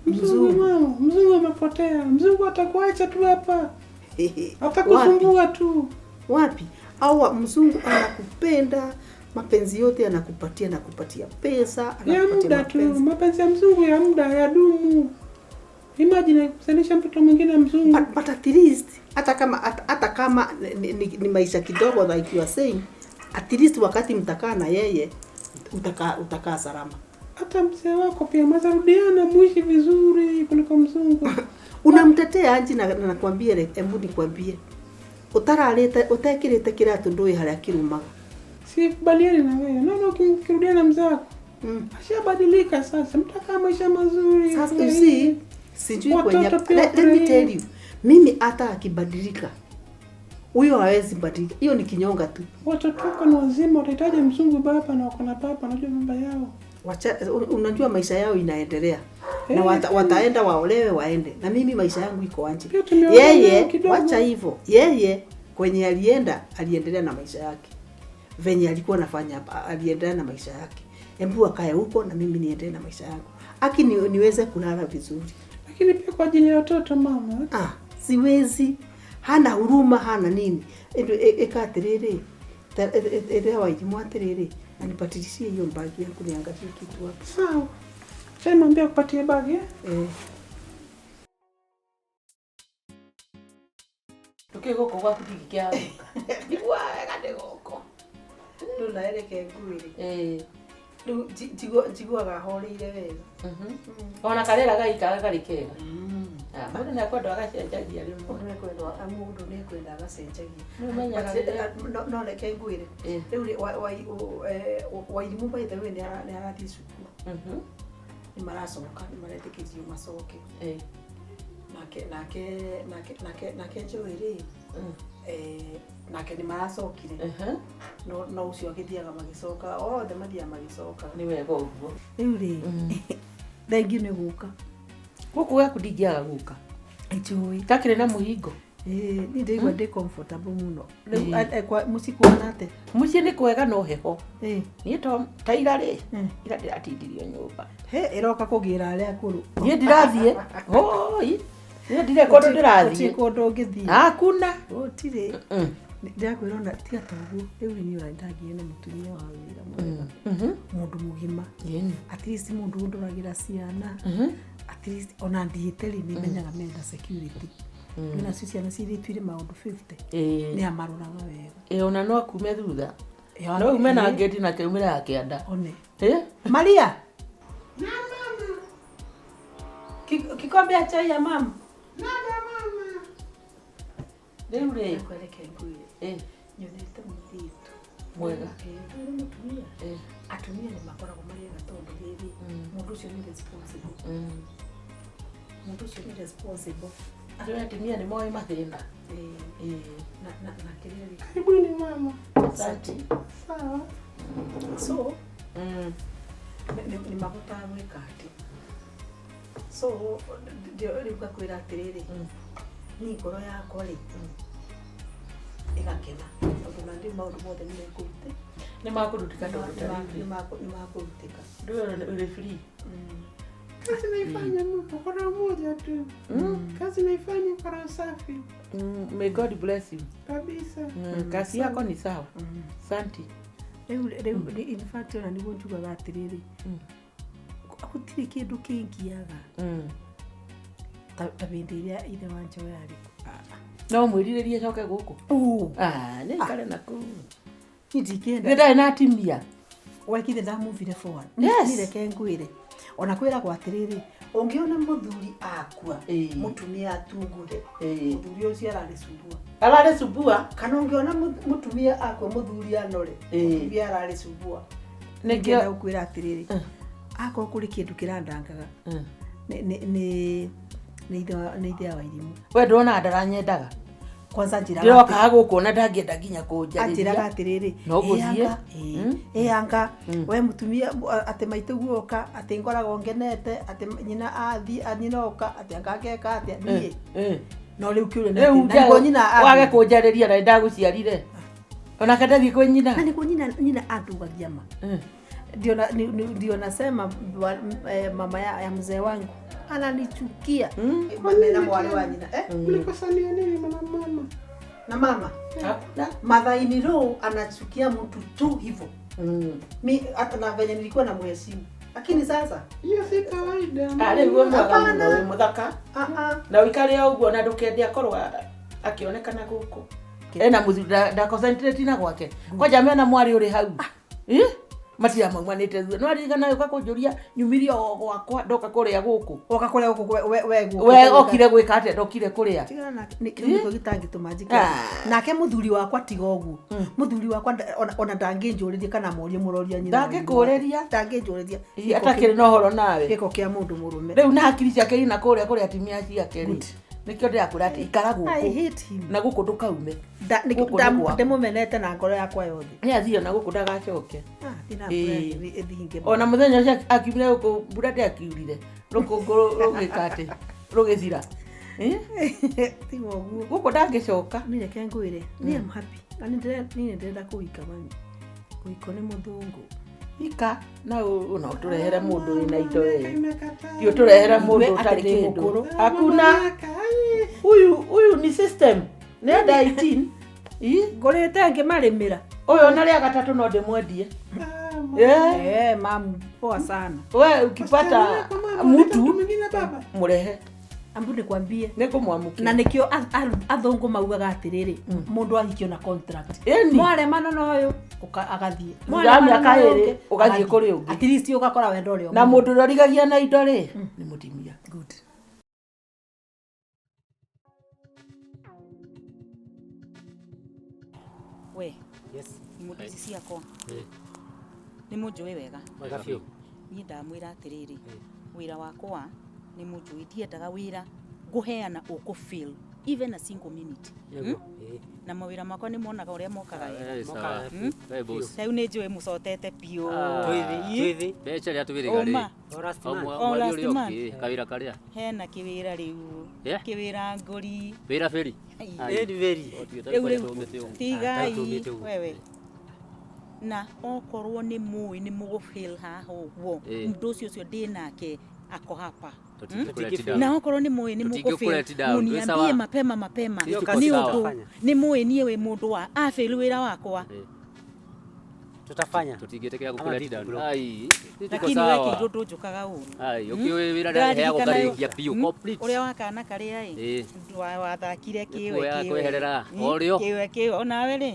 S4: Mzungu mama, mzungu amepotea. Mzungu atakuacha tu hapa. Atakusumbua tu.
S3: Wapi? Au mzungu anakupenda, mapenzi yote anakupatia, anakupatia pesa,
S4: Ya
S3: anakupatia
S4: muda tu,
S3: mapenzi.
S4: Mapenzi ya mzungu ya muda ya dumu. Imagine kusalisha mtoto mwingine mzungu.
S3: But at least hata kama ni maisha kidogo, like you are saying, at least wakati mtakaa na yeye utakaa salama.
S4: Hata mzee wako pia mnaweza rudiana muishi vizuri kuliko mzungu.
S3: Unamtetea anji na nakwambia, hebu nikwambie, utararite utekirite kiratu ndui haria kirumaga.
S4: Sikubaliani na wewe. Naona ukirudiana na mzee wako ashabadilika sasa, mtakaa maisha mazuri.
S3: Sasa you see, sijui kwenye
S4: Watoto pia
S3: let me
S4: wafurahie.
S3: tell you, mimi hata akibadilika huyo hawezi badilika, hiyo ni kinyonga tu.
S4: Watoto wako ni wazima, watahitaji mzungu baba na wako na baba, wanajua baba yao.
S3: Wacha, unajua maisha yao inaendelea na wataenda waolewe waende, na mimi maisha yangu iko anje.
S4: Pia tumeolewa
S3: Yeye
S4: kidogo.
S3: wacha hivyo, yeye kwenye alienda aliendelea na maisha yake venye alikuwa anafanya hapa, aliendelea na maisha yake. Hebu akae huko na mimi niendelee na maisha yangu, aki niweze kulala vizuri.
S4: Lakini pia kwa ajili ya watoto mama.
S3: Ah, siwezi. Hana huruma, hana nini. Eka atiriri, ĩrĩa Wairimu atiriri, na nipatilishie hiyo bagi yangu niangalie kitu hapo.
S4: Sawa. Sasa mwambie akupatie bagi eh?
S3: Eh.
S6: Tukä gå kå gwaku ndingĩkĩathũka.
S3: Ndigua wega nĩ gũkũ. Rĩu naereke nguĩrĩ.
S6: Ĩĩ.
S3: Rĩu njiguaga horeire wega.
S6: Ona karĩera gaikara karĩ kega. Ah, mũndũ nĩ akwenda agacenjagia rĩmwe.
S3: Mũndũ nĩekwenda, mũndũ nĩekwenda agacenjagia.
S6: Nĩ ũmenyaga
S3: But,
S6: rĩrĩa-
S3: no reke ngwĩre. Rĩu rĩ, Wairimu by the way nĩ arathiĩ cukuru. Nĩ maracoka, nĩ maretĩkĩrio macoke. Nake Joy rĩ, nake nĩ maracokire. No ũcio agĩthiaga magĩcoka, othe mathiaga magĩcoka.
S6: Nĩ wega ũguo.
S3: Rĩu rĩ, thengiũ nĩ gũka.
S6: Gũkũ gwaku ndingĩaga gũka.
S3: Njũĩ.
S6: Takĩrĩ na mũhingo.
S3: Ĩĩ, niĩ ndĩraigua ndĩ comfortable mũno. Rĩu mũciĩ kuona atĩa?
S6: Mũciĩ nĩ kwega no heho. Niĩ to ta ira rĩ, ira ndĩratindirio nyũmba.
S3: He, ĩroka kũgĩra arĩa akũrũ.
S6: Niĩ ndirathiĩ. Hoi. Niĩ ndirĩ kũndũ ndĩrathiĩ.
S3: Gũtirĩ kũndũ ũngĩthiĩ.
S6: Hakuna.
S3: Gũtirĩ. Ndĩrakwĩra ona tiga ta ũguo, rĩu niĩ ona nĩndagĩire na mũtumia wa wĩra mwega. Mũndũ mũgima. At least mũndũ ũndoragĩra ciana. At least ona ndiĩte rĩ, nĩmenyaga mena security. Wĩna cio ciana cirĩtu irĩ maũndũ 50. Nĩ amaroraga wega.
S6: Ĩ, ona no akume thutha. No ume na ngeti na keumĩre ya kĩanda.
S3: One.
S6: Ĩ?
S3: Maria. Kikombe ya chai ya mama.
S6: Rĩu rĩ,
S3: Kwereke ngwĩre. Nyonete mũthitũ.
S6: Mwega.
S3: Ĩ, ndũrĩ mũtumia. Atumia nĩ makoragwo marĩ ega tondũ rĩrĩ, mũndũ ũcio nĩ responsible. Mũndũ ũcio nĩ responsible.
S6: Rĩu atumia nĩ moĩ mathĩna.
S3: Ĩ. Na kĩrĩa rĩ.
S4: Karibuni mama.
S6: Asante.
S4: Sawa.
S3: So, nĩ mahotaga gwĩka atĩ. So, rĩu ngakwĩra atĩrĩrĩ, niĩ ngoro yakwa rĩ, ĩgakena tondũ na ndĩ maũndũ mothe nĩ mekũrutĩka.
S6: Nĩ makũrutĩka tondũ ta rĩu.
S3: Nĩ makũrutĩka.
S6: Ndũĩ ũrĩ free.
S4: Kazi naifanya mama kwa roho moja tu. Kazi naifanya kwa roho safi.
S6: May God bless you.
S4: Kabisa.
S6: Kazi yako ni sawa. Asante.
S3: Rĩu in fact ona nĩguo njugaga atĩrĩrĩ, gũtirĩ kĩndũ kĩngiaga. Ta hĩndĩ ĩrĩa ithe wa Njoya arĩ
S10: No mwĩrirĩrie coke gũkũ.
S3: Ũ.
S10: Ah, nĩ ikare na kũu.
S3: Niĩ ndingĩenda.
S10: Nĩ ndarĩ na atimia.
S1: Wekithe ndamuvire forward.
S10: Yes.
S1: Niĩ reke ngwĩre ona kwĩragwo atĩrĩrĩ, ũngĩona mũthuri akua, mũtumia atungure, mũthuri ũcio ararĩ cumbua.
S10: Ararĩ cumbua.
S1: Kana ũngĩona mũtumia akua mũthuri anore, mũtumia ararĩ cumbua.
S10: Nĩkĩo-
S1: Nĩngĩenda gũkwĩra atĩrĩrĩ, akorwo kũrĩ kĩndũ kĩrandangaga nĩ nĩ ithe wa Irimũ.
S10: We ndwonaga ndaranyendaga.
S1: Kwanza njĩraga
S10: Ndĩrokaga gũkũ ona ndangĩenda nginya kũnjarĩria.
S1: Anjĩraga atĩrĩrĩ,
S10: No gũthiĩ.
S1: Ĩ anga we mũtumia, atĩ maitũ guoka, atĩ ngoragwo ngenete, atĩ nyina athiĩ, nyina oka, atĩ anga ngeka atĩa niĩ. No rĩu kĩũria nĩ
S10: Rĩu
S1: atĩ, na nĩguo nyina
S10: wage kũnjarĩria na nĩndagũciarire. Onake ndathiĩ kwĩ nyina.
S1: Na nĩguo nyina andugagia ma. Ndio nasema mama ya mzee wangu ananichukia. Mena mwarĩ wa nyina.
S4: Mlikosania nini mama mama?
S1: Na mama Mathaini roho anachukia mtu tu hivyo. Mi hata na venye nilikuwa na mheshimu. Lakini sasa
S4: hiyo si kawaida.
S10: Ah, rĩu wĩ mwega mũno,
S1: Hapana.
S10: wĩ mũthaka. Na ũikare o ũguo na ndũkende akorwo akĩonekana gũkũ. Ena mũthuri nda concentrate na gwake. Kwanja mena mwarĩ ũrĩ hau. Ĩ? Matira maumanĩte thutha. No aririkana ũka kũnjũria nyumire o gwakwa ndoka kũrĩa gũkũ.
S1: Oka kũrĩa gũkũ we gũkũ.
S10: We okire gwĩka atĩa ndokire kũrĩa?
S1: Tigana nake, kĩu nĩkĩo gĩtangĩtũma njike. Nake mũthuri wakwa tiga ũguo. Mũthuri wakwa ona ndangĩnjũrĩria kana morie mũroria nyina.
S10: Ndangĩkũrĩria.
S1: Ndangĩnjũrĩria.
S10: Ĩ, atakĩrĩ na ũhoro nawe.
S1: Gĩko kĩa mũndũ mũrũme.
S10: Rĩu na hakiri ciake ina kũrĩa kũrĩa atumia ciake rĩ. Nĩkĩo ndĩrakwĩra atĩ ikara
S1: I
S10: gũkũ.
S1: hate him.
S10: Na gũkũ ndũkaume. Gũkũ nĩ gwaku.
S1: Ndĩmũmenete na ngoro yakwa yothe.
S10: Nĩ athiĩ ona gũkũ ndagacoke.
S1: Thina
S10: Ĩ.
S1: mbura ĩthinge.
S10: Ona mũthenya ũcio akiumire gũkũ mbura ndĩakiurire. Rũkũngũ rũgĩka atĩ rũgĩthira.
S1: Tiga ũguo.
S10: Gũkũ ndangĩcoka.
S1: Niĩ reke ngwĩre, niĩ am happy. Na nĩ ndĩrenda kũhika mami. Kũhikwo nĩ mũthũngũ.
S10: Ika na no ũtũrehere mũndũ wĩna indo ĩ. Ti ũtũrehere mũndũ ũtarĩ kĩndũ. Hakuna. Huyu ni system. Nĩ under 18.
S3: Ngũrĩte ngĩmarĩmĩra.
S10: Ũyũ ona rĩa gatatũ no ndĩmwendie.
S3: Eh, mamu, poa sana.
S10: We ukipata mtu mũrehe.
S1: Ambu nikwambie.
S10: Nĩngũmwamũkĩra.
S1: Na nĩkĩo athũngũ maugaga atĩrĩrĩ, mũndũ ahikio na contract.
S10: Ĩni.
S1: Mwaremana na ũyũ, agathiĩ.
S10: Thutha wa
S1: Mwaremana
S10: mĩaka
S1: na ũyũ
S10: ĩrĩ,
S1: ũngĩ,
S10: ũgathiĩ kũrĩ ũngĩ.
S1: At least ũgakora wendo ũrĩa
S10: Na mũndũ ũrĩa ũrigagia na indo rĩ, nĩ mũtumia.
S1: Good.
S6: We.
S2: Yes.
S6: Mũndũ ici ciakwa. Nĩ mũnjũĩ wega.
S2: Wega biũ.
S6: Niĩ ndamwĩra atĩrĩrĩ, wĩra wakwa nĩ mũnjũĩ, ndiendaga wĩra ngũheana ũkũ feel even a single minute.
S2: Nĩguo.
S6: Na mawĩra makwa nĩ monaga ũrĩa mokaga wega.
S11: Eh, sawa. We boss.
S6: Rĩu nĩ njũĩ mũcotete biũ.
S11: Twĩthĩ. Mbeca rĩa twĩrĩga rĩ.
S6: Ũma.
S11: O
S6: O
S11: mweri
S6: last
S11: ũrĩa
S6: month.
S11: ũngĩ kawĩra karĩa.
S6: Hena kĩwĩra rĩu.
S11: Yeah.
S6: Kĩwĩra ngũri.
S11: Wĩra beri.
S6: Ai. Rĩu rĩu tigai wewe na okorwo nĩ mũĩ nĩ mũgũfail haha ũguo
S11: Ĩ.
S6: mũndũ ũcio ũcio ndĩ nake ako hapa.
S11: Tũtingĩkũlet down.
S6: Na okorwo nĩ mũĩ nĩ
S11: Tũtingĩkũlet
S6: mũgũfail
S11: down. Twĩ
S6: mũniambie
S11: sawa.
S6: mapema mapema
S11: Sisi tuko
S6: nĩ
S11: sawa.
S6: ũndũ nĩ mũĩ niĩ wĩ mũndũ wa afail wĩra wakwa.
S2: Tutafanya.
S11: Tũtingĩtĩkĩra
S2: Ama
S11: gũkũlet
S2: vipi
S11: down.
S2: bro?
S11: Ai, sisi tuko
S6: Lakini
S11: sawa.
S6: wekĩirwo ndũnjũkaga ũru.
S11: Ai, ũkĩũĩ wĩra ndaheagwo ngarĩkia biũ complete.
S6: Ũrĩa wa kana karĩa
S11: Ĩ.
S6: ĩ wathakire kĩwe
S11: Nĩkuoya
S6: kĩwe.
S11: kweherera, o rĩo.
S6: Kĩwe kĩwe onawe rĩ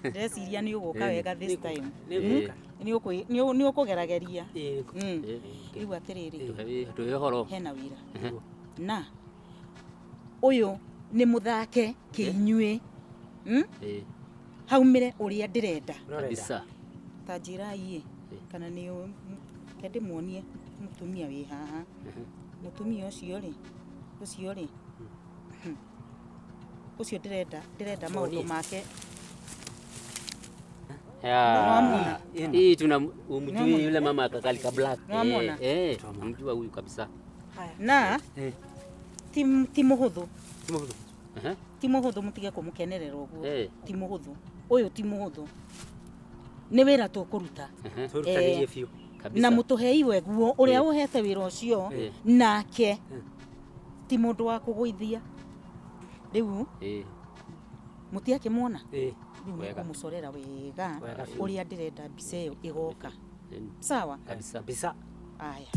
S6: ndĩreciria nĩ ũgũka wega this time.
S11: Nĩngũka.
S6: Nĩ ũkũgerageria. Rĩu atĩrĩrĩ
S11: Tũhe ũhoro.
S6: Hena wĩra na ũyũ nĩ mũthake kĩinyuĩ.
S11: Ĩ.
S6: Haumĩre ũrĩa ndĩrenda.
S11: Kabisa.
S6: Ta njĩrai ĩ kana nĩ ke ndĩmuonie mũtumia wĩ haha. Mũtumia ũcio rĩ, ũcio rĩ, ũcio ndĩrenda maũndũ make.
S11: Ya. Hii tuna umjui yule mama akakalika black.
S6: Nwamwona?
S11: Eh, namjua huyu kabisa.
S6: Na ti mũhũthũ.
S11: Ehe.
S6: Ti mũhũthũ mũtige kũmũkenerera ũguo.
S11: Eh.
S6: Ti mũhũthũ. Ũyũ ti mũhũthũ. Nĩ wĩra tũkũruta.
S11: Ehe.
S2: Tũrutanĩrie biũ.
S11: Kabisa.
S6: Na mũtũhei weguo ũrĩa
S11: Eh.
S6: ũhete wĩra ũcio
S11: Eh.
S6: nake ti mũndũ wa kũgũithia. Rĩu
S11: Eh.
S6: mũtiakĩmuona?
S2: Rĩu
S6: nĩ
S11: Wega.
S6: ngũmũcorera wega
S11: Wega biũ.
S6: ũrĩa ndĩrenda mbica ĩyo ĩgoka. Sawa?
S11: Kabisa.
S2: Kabisa.
S6: Aya.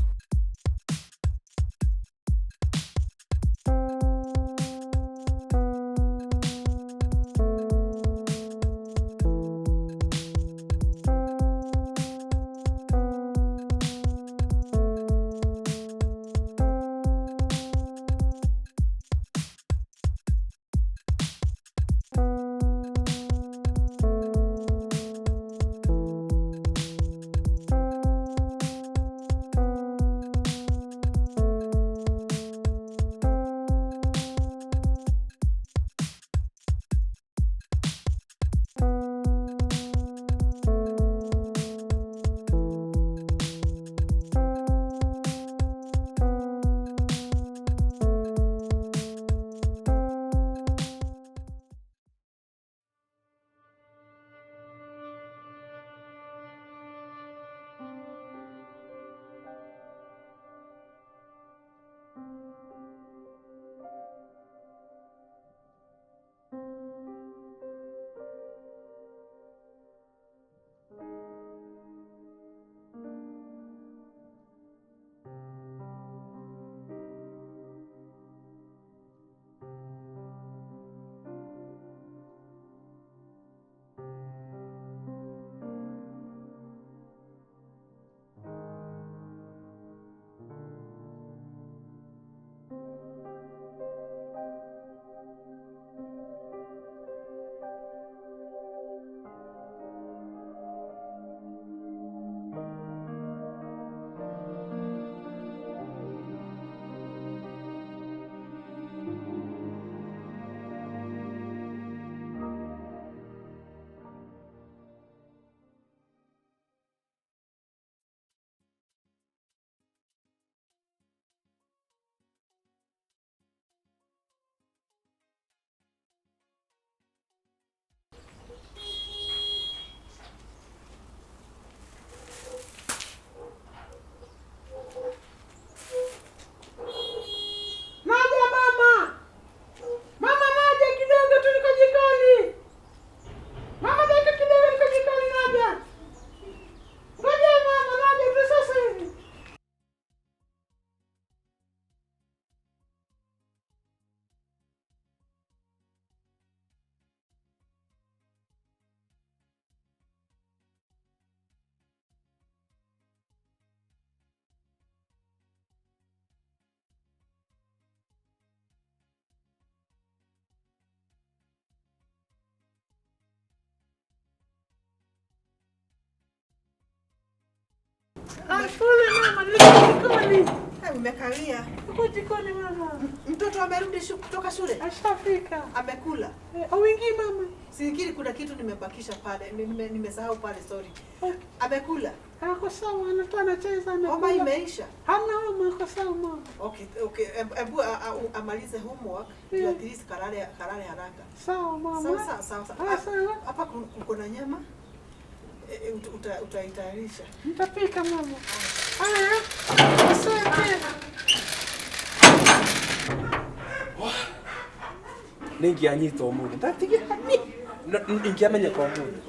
S4: Ah, pole mama, nilikuwa jikoni.
S1: Umekawia.
S4: Uko jikoni mama.
S1: Mtoto amerudi kutoka shule?
S4: Ashafika.
S1: Amekula?
S4: Auingii mama.
S1: Sikiri kuna kitu nimebakisha pale, nimesahau pale, sorry. Okay. Amekula?
S4: Ako sawa, anatoa anacheza amekula.
S1: Homa imeisha?
S4: Hana homa, ako sawa mama.
S1: Okay, okay. Ebu amalize homework, ndio at least kalale haraka.
S4: Sawa mama.
S1: Sawa sawa sawa. Hapa kuko na nyama. Utaitayarisha.
S4: Nitapika mama. Haya. Asante.
S2: Ningianyita umuthi ndatigia ni ingiamenyeka umuthi.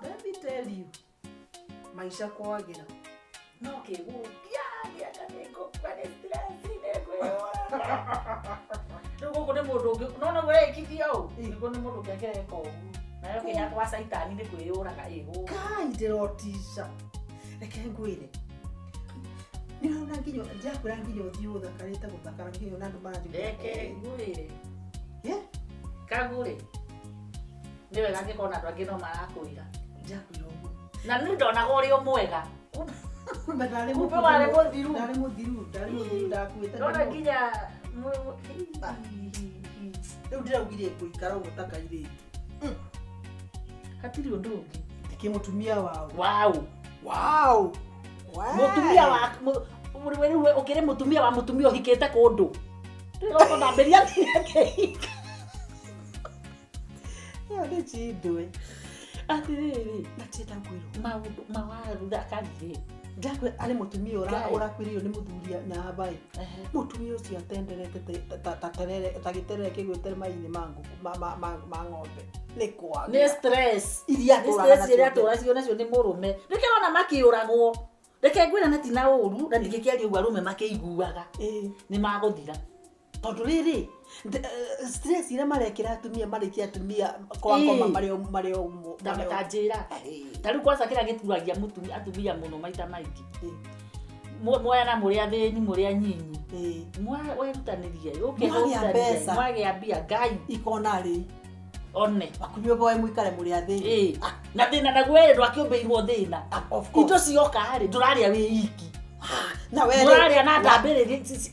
S3: Let me tell you, maisha kwagira
S10: no kĩgũkia nĩngũkua nĩ stress nĩngwĩyũraga. Rĩu gũkũ nĩ mũndũ ũngĩ nona ũrekithia ũũ nĩguo nĩ mũndũ ũngĩ angĩreka ũguo nayo kĩnya kwa caitani nĩ kwĩyũraga ĩgũka.
S1: Kai ndĩrotica reke ngwĩre nĩũrona nginya ndĩrakwĩra nginya ũthiũ ũthakarĩte gũthakara nginya ona andũ marathiĩ.
S10: Reke ngwĩre kagũrĩ nĩ wega angĩkorwo na andũ angĩ no marakwĩra.
S1: Ndĩrakwĩra ũguo
S10: na niĩ ndonaga ũrĩ o mwega.
S1: Kumbe ndarĩ
S10: Kumbe warĩ mũthiru.
S1: Ndarĩ mũthiru, ndarĩ mũthiru ndakuĩte.
S10: Ndona nginya
S1: rĩu ndĩraugire ngũikara ũguo ta kairĩtu.
S10: Hatirĩ ũndũ ũngĩ.
S1: Ndikĩ mũtumia wao.
S10: Wow.
S1: Wow.
S10: Mũtumia wa rĩu ũkĩrĩ mũtumia wa mũtumia ũhikĩte kũndũ. Ndĩroko ndambĩria kĩhika.
S1: Ĩyo nĩ njindwe.
S10: Atĩrĩrĩ,
S1: na tienda ngwĩrwo
S10: maũndũ mawaru thakarire.
S1: Ndakwe arĩ mũtumia ũrakuĩrĩirwo nĩ mũthuri na habai. Mũtumia ũcio atenderete ta terere ta gĩterere kĩgwĩte mai-inĩ ma ngũkũ ma ng'ombe. Nĩ kwaga.
S10: Nĩ stress.
S1: Iria atũraga
S10: nacio. Iria atũraga nacio nacio nĩ mũrũme. Nĩkĩo ũrona makĩũragwo. Reke ngwĩre na ti na ũru na ndingĩkĩaria ũguo arũme makĩiguaga. Nĩ magũthira.
S1: Tondũ rĩrĩ stress iria marekĩra atumia marĩkia atumia kwa ngoma marĩ o
S10: ta njĩra. Ta rĩu kwanza kĩrĩa gĩturagia atumia mũno maita maingĩ. Mwoyana mũrĩ athĩni mũrĩ anyinyi. Werutanĩrie ũkĩrutanĩria mwagĩa mbia Ngai
S1: ikona rĩ
S10: one
S1: wakunywe boe mũikare mũrĩ athĩni.
S10: Na thĩna naguo ĩ ndwakĩũmbĩirwo thĩna. Indo cioka rĩ ndũrarĩa wĩ iki.
S1: Na we
S10: ndũrarĩa na ndambĩrĩria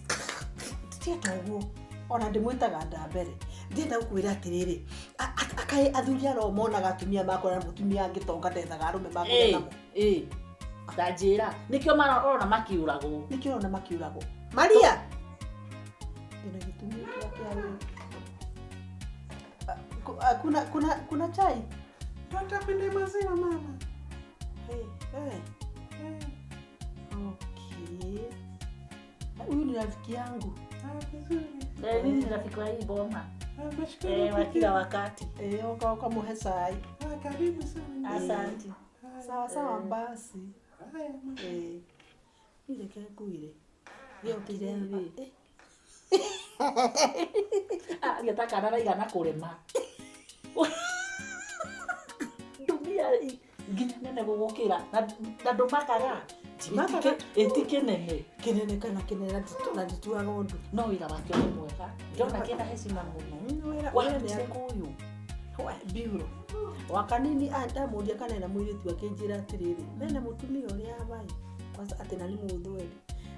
S1: tieta ũguo ona ndĩmwĩtaga ndambere ndĩrenda gũkwĩra atĩrĩrĩ akaĩ athuri aro monaga atumia makora na mũtumia angĩtonga ndethaga arũme makũrĩa namo.
S10: Ta njĩra nĩkĩo marona makĩũragwo.
S1: Nĩkĩo ũrona makĩũragwo. Maria ndĩna gĩtũmi kĩrĩa kĩa wĩra. Kuna chai?
S4: Tutapenda maziwa mama.
S1: Hey, hey. Okay. Huyu ni rafiki yangu.
S4: Vizuri.
S10: Mimi ni rafiki wa hii boma.
S4: Nashukuru.
S10: Wa kila wakati.
S1: Ukamuhe chai.
S4: Karibu sana.
S10: Asante.
S1: Sawa sawa basi.
S4: Haya mama.
S1: Ile ngwire. Gĩokire rĩ.
S10: Gĩta kana raigana kũrema. Ndumia nginya nene gũgũkĩra na ndũmakaga. Ĩtikĩnene.
S1: Kĩnene kana kĩnene na ndituaga ũndũ.
S10: No wĩra wake nĩ mwega. Ndĩrona kĩna heshima mũno. Warutire kũyũ.
S1: Biuro. Wakanini ndamũria kana ena mũirĩtu akĩnjĩra atĩrĩrĩ mena mũtumia ũrĩa habai kwanza atĩ na nĩ mũthweri.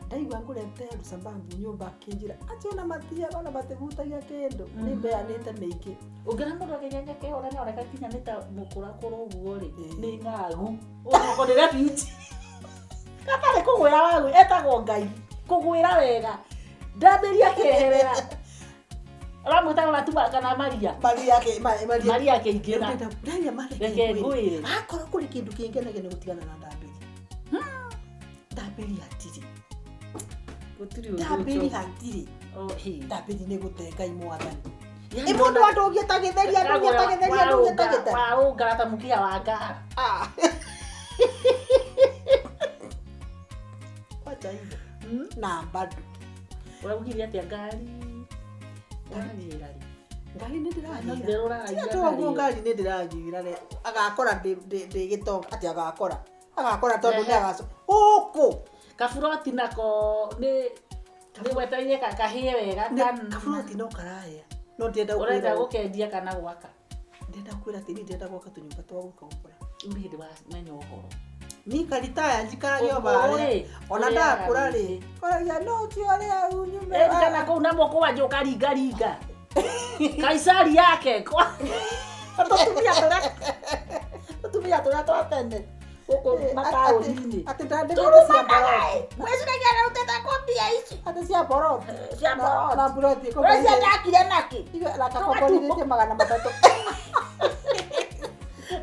S1: Ndaigua ngũrete sababu nyũmba akĩnjĩra atĩ ona matiaga ona matihutagia kĩndũ nĩ mbeanĩte mĩingĩ.
S10: Ũngĩona mũndũ akĩnyenyeka ona nĩ oneka nginya nĩ ta mũkũrakũra ũguo rĩ nĩ ng'agu. Ũguo nĩ refugee. Gatarĩ kũgwĩra wagu etagwo Ngai kũgwĩra wega ndambĩria keherera ũramwĩtaga Matuma kana Maria Maria akĩingĩra
S1: Ndaria
S10: reke ngwĩre
S1: akorwo kũrĩ kĩndũ kĩngenagia nĩ gũtigana na ndambĩri. Ndambĩri hatirĩ.
S10: Gũtirĩ ũndũ
S1: Ndambĩri hatirĩ. Ndambĩri nĩ gũte Ngai mwathani. Ĩ mũndũ andũgie ta gĩtheri andũgie ta gĩtheri andũgie ta gĩtheri.
S10: Waũngara ta mũkiha wa ngara.
S1: Wacha hivyo. Na bado.
S10: Ũraugire atĩa ngari? Ũragĩra rĩ?
S1: Ngari nĩ ndĩragĩra. Tiga toguo ngari nĩ ndĩragĩra rĩ. Agakora ndĩ gĩtonga atĩ agakora. Agakora tondũ nĩ agaco. Gũkũ.
S10: Kaburoti nako nĩ Rĩu wetereire kahĩe wega kana
S1: kaburoti no karahĩa. No ndĩrenda
S10: ũrenda gũkendia kana gwaka.
S1: Ndĩrenda kwĩra atĩrĩ ndĩrenda gwaka tũnyũmba twa gũkombora.
S10: Rĩu nĩ hĩndĩ wamenya ũhoro.
S1: Ni karitaya njikarage o barĩa. Ona ndakũra rĩ. Koragia no ti ũrĩa unyume.
S10: Kana kũu na moko wanjia ũkaringaringa. Kaisari yake kwa tũtumia tũrĩa twa tene gũkũ mataũni-inĩ.
S1: Atĩ ndandĩkĩte cia boroti.
S10: Mwĩciragia ararutĩte kũ mbia ici?
S1: Atĩ cia boroti.
S10: Cia boroti.
S1: Na boroti.
S10: Ũreciria ndakire nakĩ?
S1: Na kakomborithĩtie 300.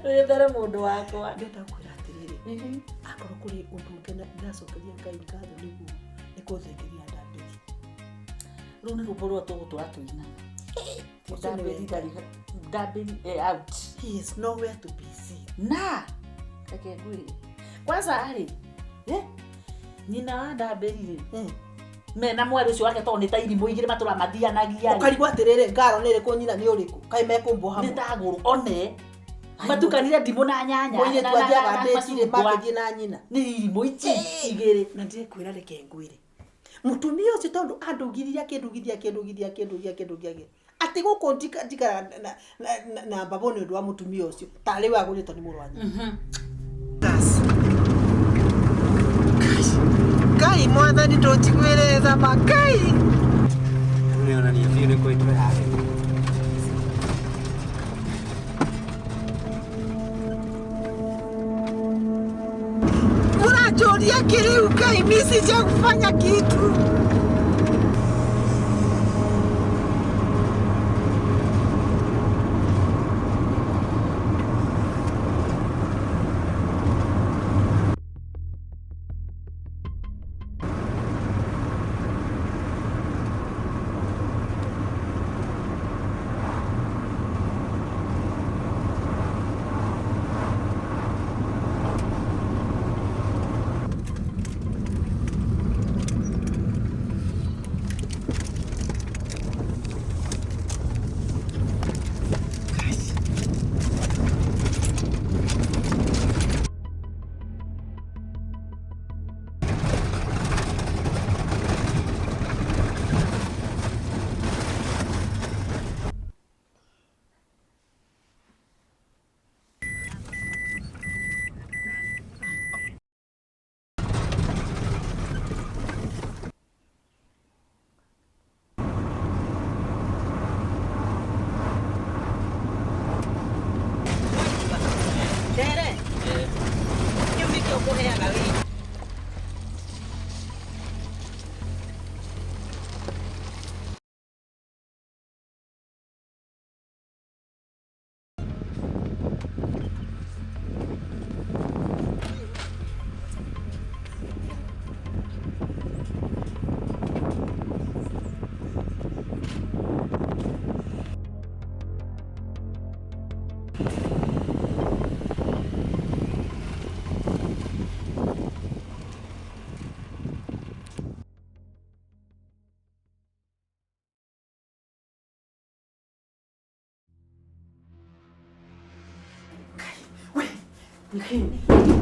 S10: Wĩthere mũndũ wakwa.
S1: Ndĩrenda kwĩra atĩrĩrĩ. Akorwo kũrĩ ũndũ ũngĩ ndĩracokeria Ngai ngatho nĩguo nĩ kũnjengeria ndambĩri.
S10: Rũu nĩ rwĩmbo rũrĩa tũgũtũra tũina. Ndambĩri out.
S1: He is nowhere to be seen.
S10: Na reke ngwĩre. Kwanza rĩ, nyina wa ndambĩri rĩ, mena mwarĩ ũcio wake tondũ nĩ ta irimũ igĩrĩ matũra mathianagia.
S1: Ũkarigwo atĩrĩrĩ, ngaro nĩ ĩrĩkũ nyina nĩ ũrĩkũ? Kaĩ mekũmbwo hamwe?
S10: Nĩ ta gũrũ one. Matukanire ndimũ na nyanya.
S1: Mũirĩtu athiaga ndĩcirĩ makĩthiĩ na nyina.
S10: Nĩ irimũ ici igĩrĩ.
S1: Na ndĩrekwĩra reke ngwĩre. Mũtumia ũcio tondũ andũgithirie akĩndugithia akĩndugithia akĩndugithia akĩndugithia. Atĩ gũkũ ndikaraga na mbabũ nĩ ũndũ wa mũtumia ũcio. Tarĩ we agũrĩtwo nĩ mũrũ wa nyina. Ngai mwathani ndũnjiguĩre tha ma Ngai.
S11: Nĩ onania biũ nĩ kwĩtwo yarĩ.
S1: Mũranjũria kĩrĩu Ngai, mimi sijakufanya kitu.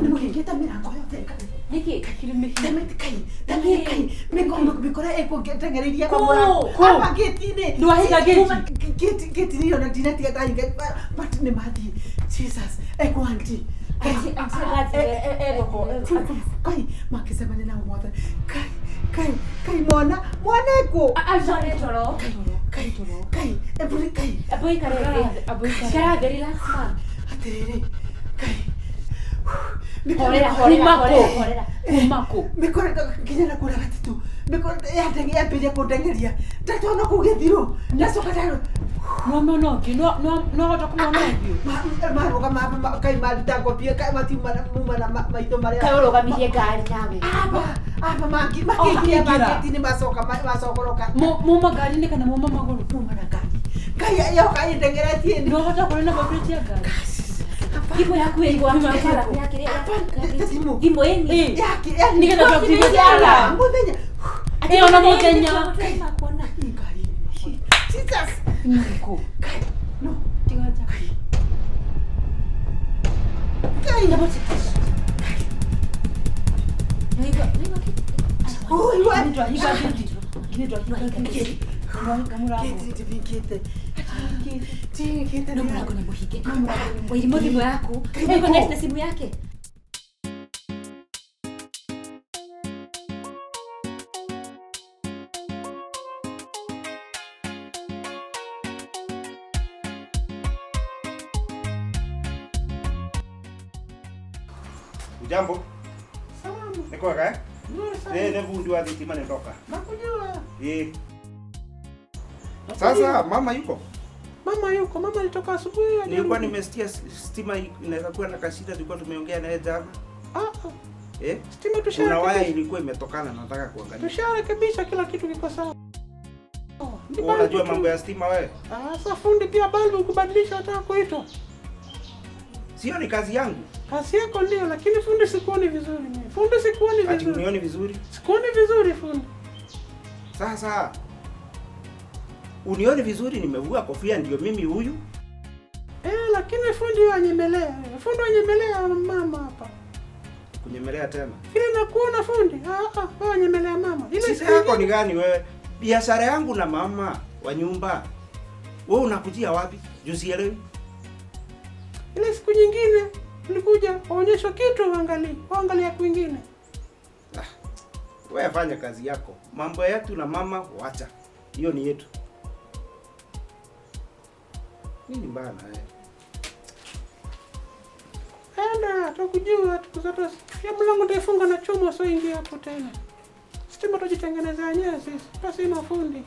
S1: Nĩmũhingĩte mĩrango yothe
S7: Nĩkĩ?
S1: Kai mĩkora ĩkũndengereirie aba gĩti-inĩ.
S7: Ndwahinga gĩti?
S1: Gĩti-inĩ ona ndinatiga ndahinga but nĩ mathiĩ. Jesus, ekũ auntie. Kai makĩcemania nao mothe. Kai kai kai mwana mwana ekũ?
S7: Acore toro.
S1: Kai kai eburi kai.
S7: Abu ikare thĩ. Ikara thĩ, relax ma.
S1: Atĩrĩrĩ kai.
S7: Horera, horera, horera, horera.
S8: Kuma kũ?
S1: Mĩkora nginya na kũrĩa gatitũ. Mĩkora yambĩrĩria kũndengeria. Ndatona kũu gĩthirũ. Ndacoka ndarora.
S8: Nĩwamĩona ũthiũ? Nĩwahota kũmĩona ũthiũ?
S1: Marũgama kai maruta ngobia kai matiuma na maitho marĩa.
S7: Kaĩ ũrũgamirie ngari nawe?
S1: Aba aba makĩingĩra makĩti-inĩ macoka macokoroka.
S8: Muma ngari-inĩ kana muma magũrũ?
S1: Muma na ngari. Ngai yoka ĩndengeretie.
S8: Nĩwahota kũrĩ na plate ya ngari?
S7: Thimũ yaku ĩ
S1: Thimũ.
S7: Thimũ ĩni.
S8: Nĩgetha tũ-activate alarm.
S1: Mũthenya.
S8: Ĩ ona mũthenya.
S1: Jesus.
S8: Nĩkũ?
S1: Kai no.
S8: Tiga nja.
S1: Kai.
S7: Nĩwaigua
S1: Oi, wa.
S8: Nĩtwahinga gĩti.
S1: Ndwahinga mũrango.
S9: No mlango ni muhinge. Wairimu thimũ yaku. Iko na simu yake.
S12: Ujambo?
S4: Salamu.
S12: Nĩ kwega eh?
S4: Nzuri sana.
S12: Nĩ bundi wa thitima nĩ ndoka.
S4: Nakujua.
S12: Eh. Sasa mama yuko?
S4: Mama yuko, mama alitoka asubuhi hadi.
S12: Nilikuwa nimesikia stima inaweza kuwa na kashida, tulikuwa tumeongea naye jana. Eh?
S4: Stima tusharekebisha.
S12: Kuna waya ilikuwa imetokana, nataka kuangalia.
S4: Tusharekebisha, kila kitu kiko sawa.
S12: Unajua mambo ya stima wewe?
S4: Sasa fundi pia balbu kubadilisha hata kuitwa.
S12: Sio ni kazi yangu.
S4: Kazi yako ndio, lakini fundi sikuoni vizuri mimi. Fundi sikuoni vizuri.
S12: Ati unioni vizuri?
S4: Sikuoni vizuri fundi.
S12: Sasa unioni vizuri, nimevua kofia ndio mimi huyu.
S4: Lakini fundi wanyemelea. Fundi wanyemelea mama hapa.
S12: Kunyemelea tena?
S4: Vile nakuona fundi. Wewe wanyemelea mama.
S12: Ile siku yako ni gani wewe? Biashara yangu na mama wa nyumba. Wewe unakujia wapi? Jusielewi.
S4: Ile siku nyingine nilikuja waonyesho kitu uangalie kwingine.
S12: Wewe fanya kazi yako. Mambo yetu na mama wacha. Hiyo ni yetu. Nini mbaya na wewe?
S4: Enda, tukujua tukuzata. Ya mlango nitaifunga na chuma sio ingia hapo tena. Stima tujitengenezea wenyewe sisi. Basi mafundi.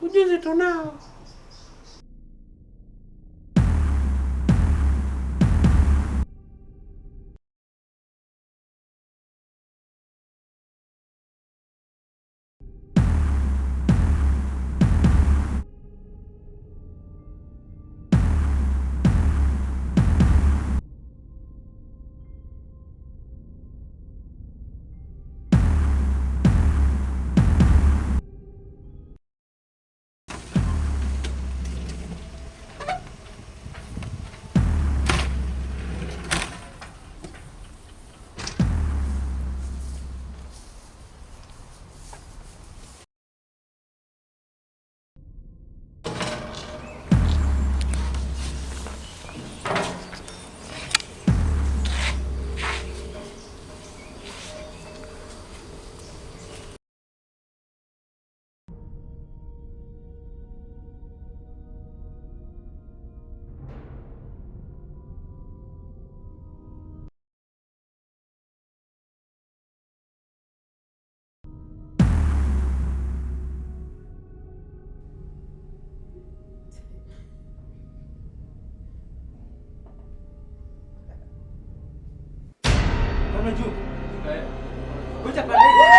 S4: Ujuzi tunao.
S2: Juu. Kuja pale.